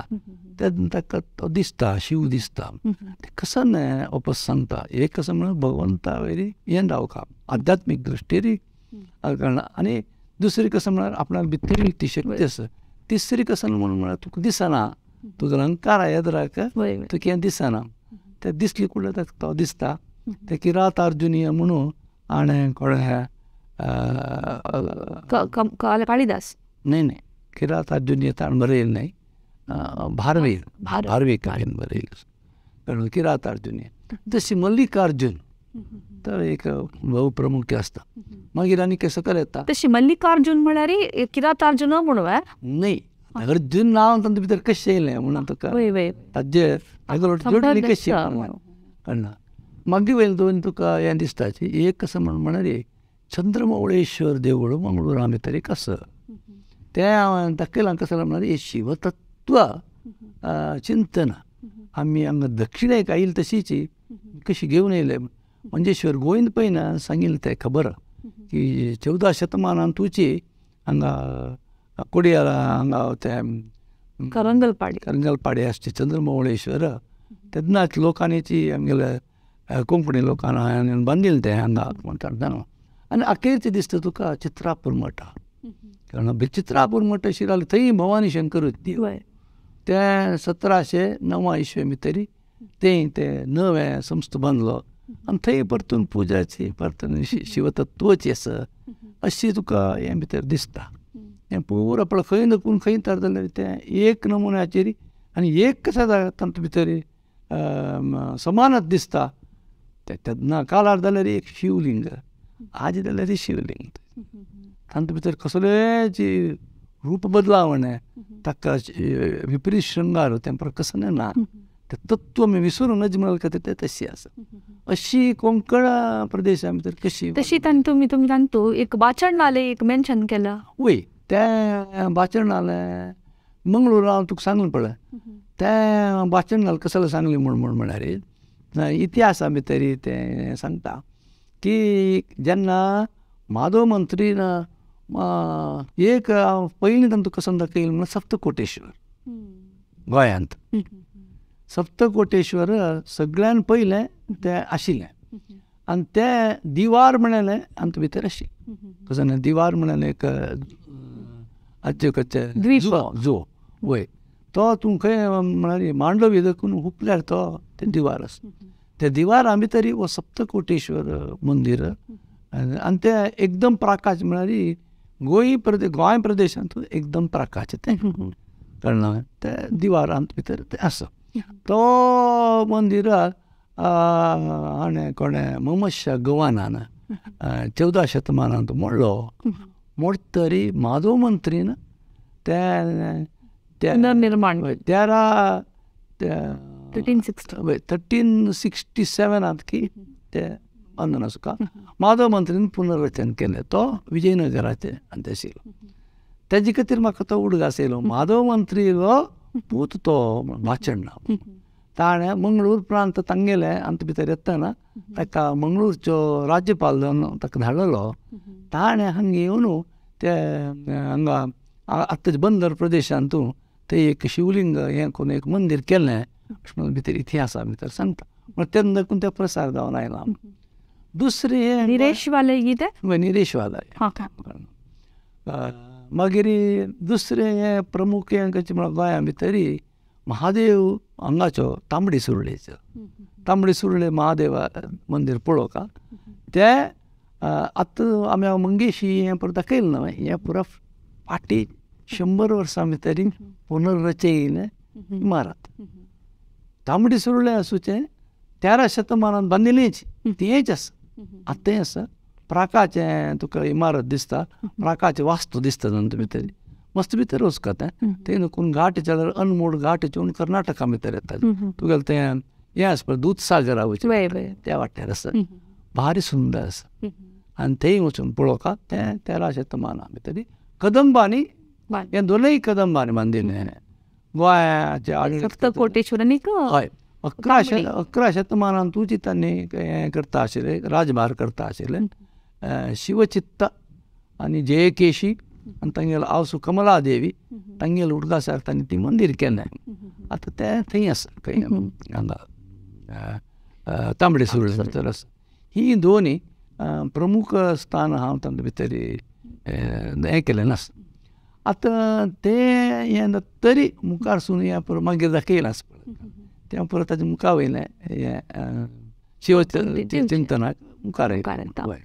तेन्ना ताका तो दिसता शिव दिसता. तें कसो न्हय ओपस सांगता एक कसो म्हणल्यार भगवंता वयरी हें जावका आध्यात्मीक दृश्टीरी कळना. आनी दुसरी कसो म्हळ्यार आपणाक भितर ती शक्ती आसा. तिसरी कसो म्हणून म्हळ्यार तुका दिसना तुजो अहंकार येद्राक तुका हें दिसना तें दिसली कुडले ताका तो दिसता. तें किरातार्जुनीय म्हणून आनी कोणें कालिदास न्हय न्हय किरातार्जुनीय ताणें बरयलें न्हय, भारवी भारवी काव्यान बरयलें कळ्ळें किरातार्जुनीय. तशी मल्लिकार्जुन तर एक भोव प्रमुख आसता. मागीर आनी सकयल येता तशी मल्लिकार्जुन म्हळ्यार किरातार्जुन म्हणून न्हय अर्जुन नांव तांचे भितर कशें येयलें म्हणून तुका ताजे जोडली कशी कळना. मागीर वयलें दोन तुका हें दिसता एक कसो म्हण म्हळ्यार चंद्रमौळेश्वर देवूळ मंगळुरा भितर एक आसा तें हांवें दाखयलां कसलें म्हळ्यार हें शिवतत्व चिंतन आमी हांगा दक्षिणेक आयिल्ली तशीच कशी घेवन येयले. मंजेश्वर गोविंद पै ना सांगिल्लें तें खबर की 14 शतमानान तुची हांगा कोडियाला हांगा तें करंगलपाडी करंगलपाडी आसचे चंद्रमौळेश्वर तेन्नाच लोकांनी आमगेले कोंकणी लोकांनी बांदिल्लें तें हांगा म्हणटात जाणा. आनी अखेरचें दिसता तुका चित्रापूर मठा कारण चित्रापूर मठ शिराले थंय भवानी शंकर देव तें 1709 इसवे भितर तें तें नवें संस्था बांदलो आनी थंय परतून पुजाची परतून शिवतत्वाची आसा अशी तुका हें भितर दिसता. हें पुरो पळय खंय नुकून खंय तर जाल्यार तें एक नमुन्याचेर आनी एक कशें तातूंत भितर समानच दिसता. तें तेन्ना काळार जाल्यार एक शिवलिंग आज जाल्यार शिवलिंग तातूंत भितर कसलेच रूप बदलावण ताका विपरीत शृंगार तें कसलें ना तें तत्व आमी विसरून नज म्हणल्यार खातीर तें तशी आसा. अशी कोंकण प्रदेशा भितर कशी तशी तांणी तुमी तुमी तांतू एक वाचनालय एक मेन्शन केलां. वय तें वाचनालय मंगळूर हांव तुका सांगलें पळय तें वाचनालय कसलें सांगलें म्हूण म्हळ्यार इतिहासा भितर तें सांगता की जेन्ना माधव मंत्रीन एक पयलीं तांकां कसो दाखयलें म्हणल्यार सप्तकोटेश्वर गोंयांत सप्तकोटेश्वर सगळ्यान पयलें तें आशिल्लें आनी तें दिवार म्हणलें आमचे भितर आशिल्लें कसो न्हय दिवार म्हणलें एक आजचे कच्चे जो वय तो तूं खंय म्हळ्यार मांडवी देखून हुपल्यार तो तें दिवार आसा. ते दिवारा भितर हो सप्तकोटेश्वर मंदीर आनी तें एकदम प्राकाच म्हळ्यार गोंय गोंय प्रदेशांत एकदम प्राकाचें तें कळ्ळें तें दिवारांत भितर तें आसा. तो मंदिर हाणें कोणें मोहम्मद शाह गवानान 14 शतमानांत मोडलो. मोडतरी माधव मंत्रीन तें पुनर्निर्माण 1367 की ते अंदना सुका माधव मंत्रीन पुनर्रचन केलें. तो विजयनगराचें आनी तें आशिल्लो तेजे खातीर म्हाका तो उडगास येयलो. माधव मंत्रीलो पूत तो भाचण ना ताणें मंगळूर प्रांत तांगेलें आमचे भितर येतना ताका मंगळूरचो राज्यपाल जावन ताका धाडलेलो. ताणें हांगा येवन ते हांगा आतांचे बंदर प्रदेशांत ते एक शिवलिंग हें करून एक मंदीर केलें अशें म्हणून भितर इतिहासा भितर सांगता. म्हण तेन्ना देखून तें प्रसार जावन आयला. दुसरें हें निरेशवाले कितें निरेशवाला. मागीर दुसरें हें प्रमुख हें कशें म्हळ्यार गोंया भितर महादेव हांगाचो तांबडी सुर्लेचो तांबडी सुर्ले महादेव मंदीर पळोवंक तें आतां आमी मंगेशी हें परत दाखयलें न्हय हें पुरा फाटीं 100 वर्सां भितर पुनर्रचयिल्लें इमारत. तांबडी सुर्ले आसूचें 13 शतमानांत बांदिल्लीच तेंच आसा आतांय आसा. प्राकाचें तुका इमारत दिसता, प्राकाचें वास्तू दिसता तातूंत भितर मस्त भितर वचका तें थंय नुकून घाट चलर अनमोड घाट चोवन कर्नाटका भितर येता तुगेलें तें हें आसा पळय दूदसागरा वचून त्या वाट्यार आसा भारी सुंदर आसा. आनी थंय वचून पळोवंक तें 13 शतमाना भितर कदंबांनी हें दोनूय कदंबांनी बांदिल्लें गोंयाचे सप्तकोटेश्वर. हय 11 शतमानांतूच तांणी हें करता आशिल्लें राजभार करता आशिल्लें. शिवचित्त आनी जयकेशी आनी तांगेलो आवसू कमलादेवी तांगेलो उडगासार तांणी ती मंदीर केलें. आतां तें थंय आसा खंय हांगा तांबडे सुर्ले भितर आसा. ही दोनी प्रमुख स्थान हांव तांचे भितर हें केलें नासता. आतां तें हें तरी मुखार सून हें मागीर दाखयलां आसा पळय तें परत ताजे मुखा वयलें हें शिव चिंतनाक मुखार येयलें.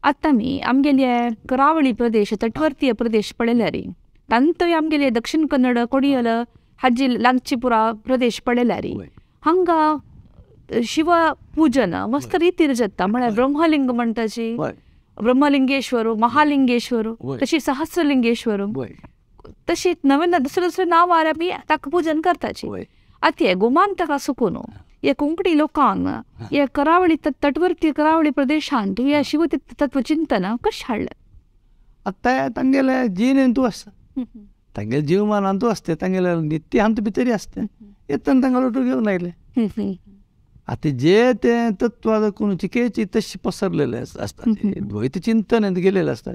आतां आमी आमगेले करावळी प्रदेश तटवर्तीय प्रदेश पळयल्यार तांतूय आमगेले दक्षिण कन्नड कोडियल हाजी लागची पुरा प्रदेश पळयल्यार हांगा शिव पूजन मस्त रितीर जाता. म्हळ्यार ब्रह्मलिंग म्हणटाची ब्रह्मलिंगेश्वर महालिंगेश्वर तशी सहस्रलिंगेश्वर तशी नवीन दुसरें दुसरें नांवार आमी ताका पूजन करताची. आतां हे गोमांतका सुकून हे कोंकणी लोकांक हे करावळी तटवर्ती करावळी प्रदेशांत हे शिव तत्वचिंतन कशें हाडलें? आतां तांगेले जिणेंतू आसता तांगेले जीवमानांतू आसता तांगेले नित्य भितरी आसता येतना तांकां लोटू घेवन आयले. आतां जे तें तत्व कोण चिकेची तशें पसरलेलें आसता द्वैत चिंतन गेलेलें आसता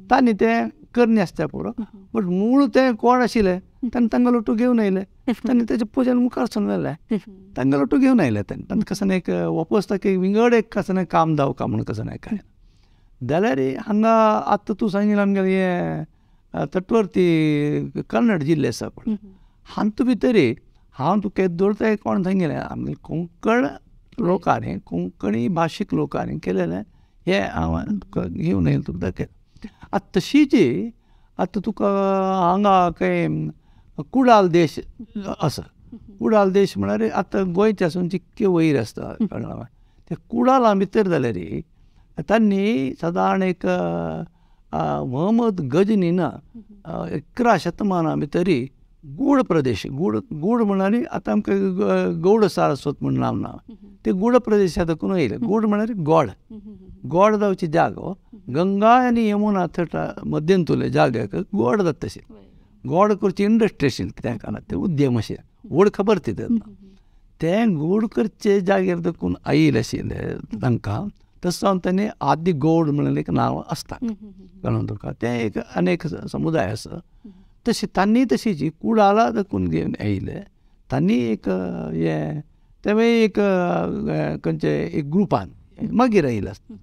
तांणी तें करणी आसता पुरो बट मूळ तें कोण आशिल्लें तांणी तांकां लोटू घेवन आयले तांणी तेजें पुजन मुखार सून व्हेलें तांकां लोटू घेवन आयले तांणी तांकां कसं एक वापस ताका विंगड एक कसं काम जावका म्हणून कसं नाही काय जाल्यार हांगा आतां तूं सांगिल्लें आमगेलें हें तटवर्ती कन्नड जिल्ले आसा पळय हातूंत भितर हांव तुका येद्दोळ तें कोण सांगिल्लें आमगेले कोंकण लोकांनी कोंकणी भाशीक लोकांनी केलेलें हें हांव तुका घेवन येयलें तुका दाखयलें. आतां तशीच आतां तुका हांगा खंय कुडाल देश आसा. कुडाल देश म्हळ्यार आतां गोंयचे आसून चिक्के वयर आसता कळ्ळें ते कुडाला भितर जाल्यार तांणी सादारण एक मोहम्मद गजनीन 11 शतमाना भितर गूढ प्रदेश गूढ गूढ म्हळ्यार आतां आमकां गौड सारस्वत म्हूण नांव ना ते गूढ प्रदेशांत देखून येयले. गूढ म्हळ्यार गोड गोड जावची जागो गंगा आनी यमुना थंय मध्यंतुले जाग्याक गोड जाता तशें गोड करची इंडस्ट्री आशिल्ली त्या काळार ते उद्यम अशें व्हड खबर ती तेन्ना तें गोड करचे जाग्यार देखून आयिल्लें आशिल्लें तांकां तशें जावन तांणी आदि गौड म्हणलें एक नांव आसता कळ्ळें तुका तें एक अनेक समुदाय आसा. तशें तांणी तशीच कुडाला देखून घेवन आयिल्ले तांणी एक हें तें एक खंयचे एक ग्रुपान मागीर आयिल्लें आसता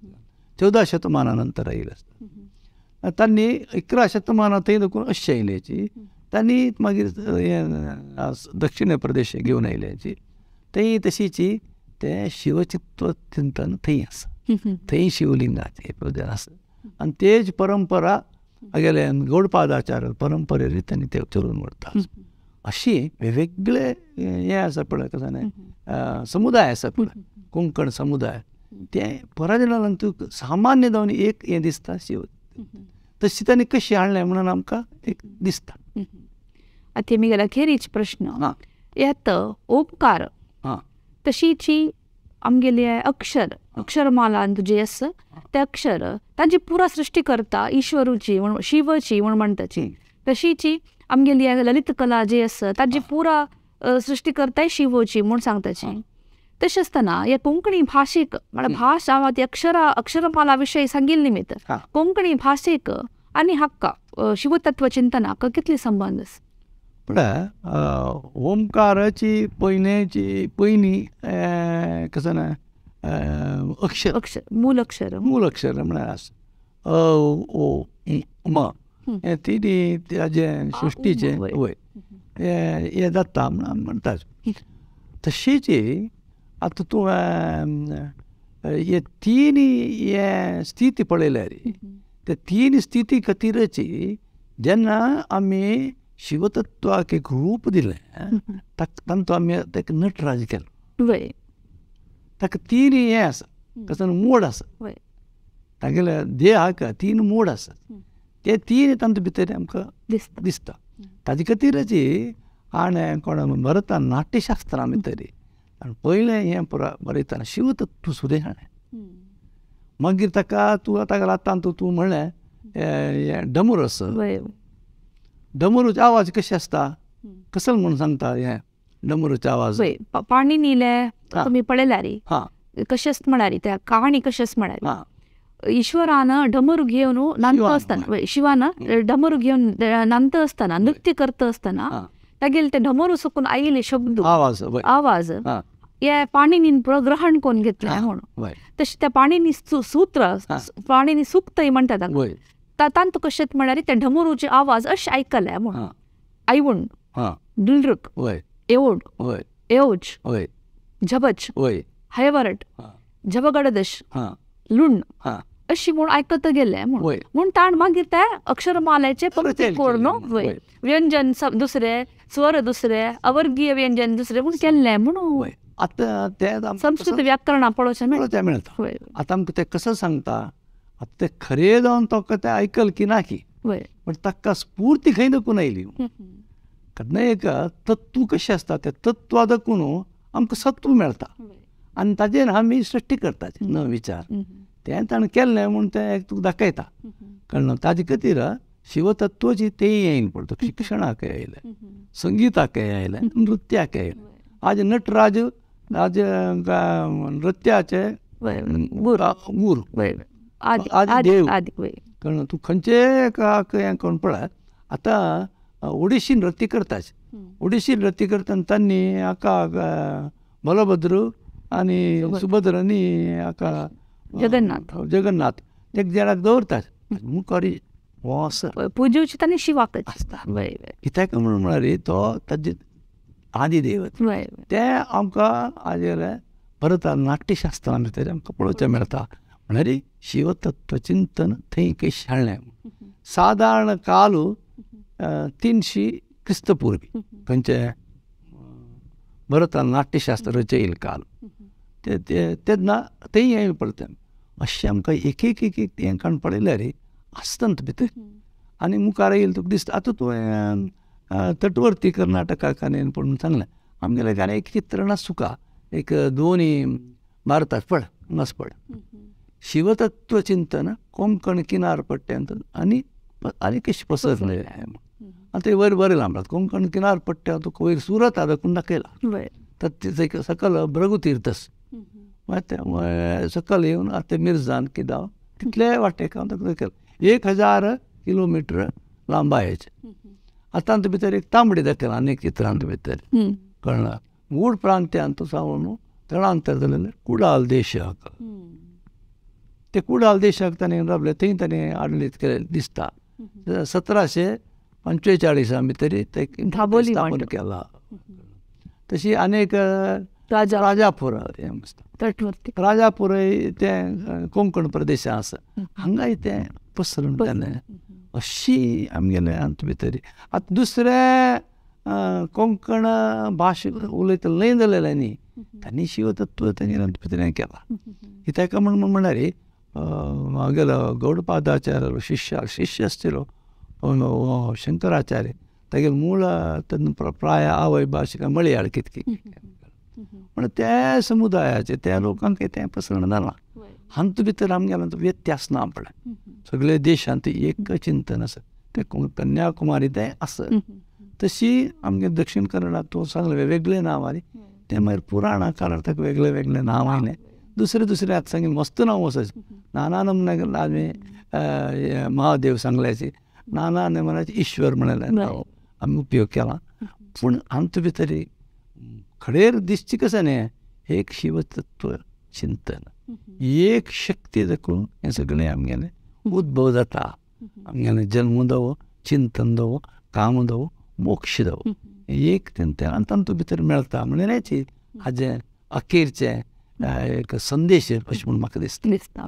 14 शतमाना नंतर आयिल्लें आसता. तांणी 11 शतमानां थंय देखून अशें आयिल्ल्याची तांणी मागीर हें दक्षिण प्रदेश घेवन आयिल्ल्याची थंय तशीच तें शिवचित्व चिंतन थंय आसा, थंय शिवलिंगाचें पुजन आसा आनी तेज परंपरा गेले गौडपादाचार परंपरेर तांणी ते चलोवन व्हरता. अशी वेगवेगळे हें आसा पळय कसो न्हय समुदाय आसा पळय कोंकण समुदाय तें पराजनान तुका सामान्य जावन एक हें दिसता शिव तशी तांणी कशी हाडलें म्हणून आमकां एक दिसता. आतां मी गेला खेरीज प्रश्न येत ओंकार तशीची आमगेले अक्षर अक्षरमालान तुजे आसा ते अक्षर तांची पुरा सृष्टी करता ईश्वरूची म्हण शिवची म्हण म्हणटाची तशीची आमगेली ललित कला जी आसा ताजी पुरा सृष्टी करताय शिवची म्हूण सांगताची. तशें आसतना ह्या कोंकणी भाशेक म्हळ्यार भास हांव ती अक्षरा अक्षरमाला विशयी सांगिल्ली निमित्त कोंकणी भाशेक आनी हाका शिवतत्व चिंतनाक कितले संबंद आसा? म्हळ्यार ओंकाराची पयलींची पयलीं कसो ना अक्षर अक्षर मूल अक्षर मूल अक्षर म्हळ्यार आसा अ ओ म हे तिनी ताजें सृश्टीचें वय हें जाता म्हणून म्हणटात. तशीच आतां तूं हे तीन हे स्थिती पळयल्यार त्या तीन स्थिती खातीरच जेन्ना आमी शिवतत्वाक एक रूप दिलें तांचो आमी ताका नटराज केलो. ताका तीन हें आसा कसो मोड आसा तागेल्या देहाक तीन मोड आसा ते तीन तांचे भितर आमकां दिसता. ताजे खातीरच हाणें कोण भरतान नाट्यशास्त्रा भितर आनी पयलें हें पुरा बरयतना शिवतत्व सुद्दां हाणें मागीर ताका तूं ताका आतां तूं म्हणलें हें डमरू आसा डमरूचो आवाज कशें आसता कसो म्हूण सांगता हें डमरूचो आवाज पाणी न्हिले तुमी पळयल्यार कशें आसता म्हळ्यार त्या कहाणी कशें आसता म्हळ्यार ईश्वरान डमरू घेवन नांदता आसतना शिवान डमरू घेवन नांदता आसतना नृत्य करता आसतना तागेले ते डमरू सुकून आयिल्ले शब्द आवाज आवाज हे पाणिनीन ग्रहण करून घेतलें म्हणून तशें त्या पाणिनी सूत्र पाणिनी सुक्तय म्हणटा तांतू कशें म्हळ्यार ते ढमरूचे आवाज अशें आयकले म्हणून आयवूण दुलृक एवोड एओज झबच हयवरट झबगडदश लुण अशी म्हूण आयकत गेले म्हूण म्हूण ताण मागीर त्या अक्षरमालेचे पंक्ती करून व्यंजन दुसरे स्वर दुसरे अवर्गीय व्यंजन दुसरे म्हूण केल्लें म्हणून आतां तें संस्कृत व्याकरणां पळोवचें मेळटा. आतां आमकां तें कसो सांगता आतां तें खरें जावन तो तें आयकल की ना की पण ताका स्फूर्ती खंय दखून आयली केन्ना एक तत्व कशें आसता तें तत्वा दखून आमकां सत्व मेळटा आनी ताजेर आमी सृश्टी करता न विचार तें ताणें केल्लें म्हूण तें एक तुका दाखयता कळना. ताजे खातीर शिवतत्वची तेंय येयन पडटा शिक्षणाकय आयलें संगिताकय आयलें नृत्याकय आयलें. आज नटराज आज नृत्याचे गुरू आदी देव कळना तूं खंयचे हें करून पळय आतां ओडिशी नृत्य करताच ओडिशी नृत्य करतना तांणी हाका बलभद्र आनी सुभद्र आनी हाका जगन्नाथ जगन्नाथ एक देराक दवरतात मुखार हो आसा पुजोवची तांणी शिवाकच आसता कित्याक म्हणून म्हळ्यार तो ताजे आदी देवत तें आमकां आजेले भरता नाट्यशास्त्रां भितर आमकां पळोवचें मेळटा. म्हळ्यार शिवतत्व चिंतन थंय कशें हाडलें सादारण काल 300 क्रिस्तपूर्वी खंयचे भरतान नाट्यशास्त्र रचयिल्लें काल तेन्ना थंय हें पडटा अशें आमकां एक एक एक एक हें काडून पळयल्यार आसता भितर आनी मुखार येयलें तुका दिसता. आतां तुवें तटवर्ती कर्नाटकाक आनी पळोवन सांगलें आमगेलें गाणें एक चित्रण सुका एक दोनी भारतात पळ हांगाच पळ शिवतत्व चिंतन कोंकण किनार पट्ट्यांत आनी आनी कशें पसरलें आतां ते वयर बरें लांबलात कोंकण किनार पट्ट्या तुका वयर सुरत दाखोवन दाखयला तर ते सकल भृगुतीर्थस मागीर सकल येवन आतां मिरजान किदांव तितले वाटेक हांव ताका दाखयलां 1000 किलोमिटर लांबायेचें. आतां भितर एक तांबडी दाखयला आनी एक चित्रांत भितर कळना गूढ प्रांत्यांत सावन थळांतर जालें कुडाल देशाक ते कुडाल देशाक ताणें रावले थंय ताणें आडलीत केलें दिसता 1745 भितर ते स्थापन केला. तशी अनेक राजापूर हें तटवर्ती राजापूर तें कोंकण प्रदेशां आसा हांगाय तें पसरण जालें. अशी आमगेले हातूंत भितर आतां दुसरें कोंकण भाशा उलयता लय जालेलें न्ही तांणी शिवतत्व तेंगे भितर हें केलां. कित्याक म्हण म्हणल्यार हागेलो गौडपादाचार्य शिष्य शिष्य आसतलो शंकराचार्य तागेले मूळ प्राय आवय भाशा काय मळयाळ कितकी म्हण त्या समुदायाचे त्या लोकांक तें पसरण जालां. हातूंत भितर आमगेलो व्यत्यास ना पळय सगळे देशांत एक चिंतन आसा तें कन्याकुमारी तें आसा. तशी आमगे दक्षिण कन्नडा तूं सांगलें वेगळें नांव आनी तें मागीर पुराणां काळार ताका वेगळे वेगळे नांव आयलें दुसरे दुसरे आतां सांगीन मस्त नांव आसा नाना नमुन्याक आमी महादेव सांगल्याचे नाना नमुन्याचे ईश्वर म्हणलें नांव आमी उपयोग केला. पूण आमचे भितर खडेर दिसची कशें न्ही एक शिवतत्व चिंतन एक शक्ती दाखोवन हें सगळें आमगेलें उद्भव जाता. आमगेलें जल्म दवो चिंतन दवो काम दवो मोक्ष दवो एक तें आनी तातूंत भितर मेळटा म्हणल्यार हाजें अखेरचें एक संदेश अशें म्हूण म्हाका दिसता. दिसता.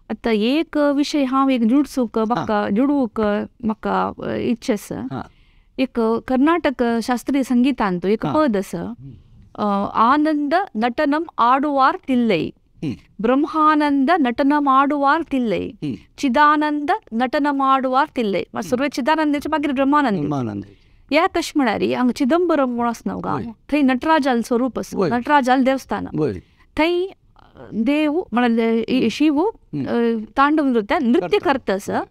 आतां एक विशय हांव एक जुडसूक म्हाका जुडूंक म्हाका इच्छा आसा. एक कर्नाटक शास्त्रीय संगीतांत एक पद आसा आनंद नटनम आडुवार तिल्लई ब्रह्मानंद नटनम आडुवार तिल्लई चिदानंद नटनम आडुवार तिल्लई. सुरवेक चिदानंदाचे मागीर ब्रह्मानंद. ह्या कशें म्हळ्यार हांगा चिदंबरम म्हूण आसा न्हू गांव थंय नटराजाल स्वरूप आसा नटराजाल देवस्थान थंय देव म्हळ्यार शिव तांडव नृत्य नृत्य करता आसा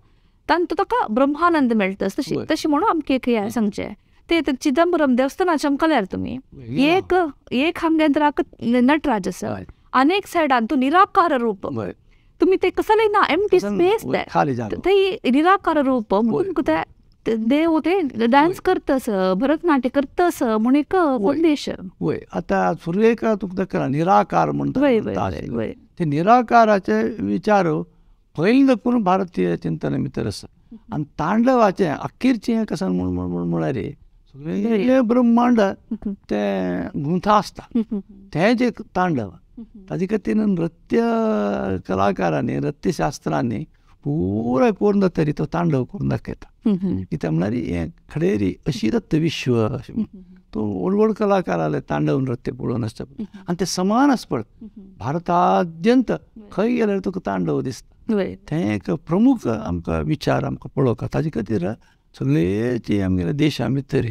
तांतूत ताका ब्रह्मानंद मेळटा तशें तशें म्हणून आमकां एक हें सांगचें ते चिदंबरम देवस्थानाचें आमकां तुमी एक एक आमगे नटराज आसा अनेक सायडान तूं निराकार रूप तुमी ते कसलें ना एम्प्टी स्पेस थंय निराकार रूप म्हणून तुमकां ते देव ते डांस करतस भरतनाट्य करतस म्हूण एक संदेश. वय आतां सुरवेक तुका निराकार म्हणटा ते निराकाराचे विचार पयलीं दाखून भारतीय चिंतन भितर आसा. आनी तांडवाचें अखेरचें कशें म्हूण म्हळ्यार सगळें ब्रह्मांड तें गुंथा आसता तें जें तांडव ताजे खातीर नृत्य कलाकारांनी नृत्यशास्त्रांनी पुराय करून जातरी तो तांडव करून दाखयता. कित्याक म्हळ्यार हें खडेरी अशिरत्त विश्व अशें तो व्हड व्हड कलाकार आले तांडव नृत्य पळोवन आसता आनी तें समान आसता पळय भारताद्यंत खंय गेल्यार तुका तांडव दिसता. तें एक प्रमुख आमकां विचार आमकां पळोवंक ताजे खातीर सगळे आमगेल्या देशा भितर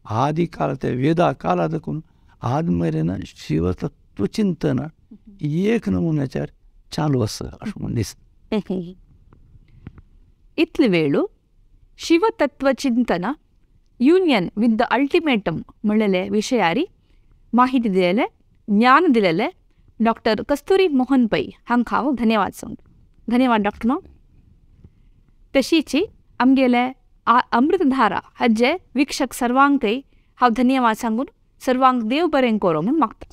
आदी काळ ते वेदा काळा दाखून आज मेरेन शिवतत्व चिंतन एक नमुन्याचेर चालू आसा अशें म्हूण दिसता. इतले वेळू शिवतत्व चिंतन युनियन विथ the ultimatum म्हणलेले विशयारी माहिती दिलेले ज्ञान दिलेले डॉक्टर कस्तुरी मोहन पै हांकां हांव धन्यवाद सांगता. धन्यवाद डॉक्टर माम. तशीची आमगेले अमृतधारा हाजे वीक्षक सर्वांकय हांव धन्यवाद सांगून सर्वांक देव बरें करो म्हूण मागता.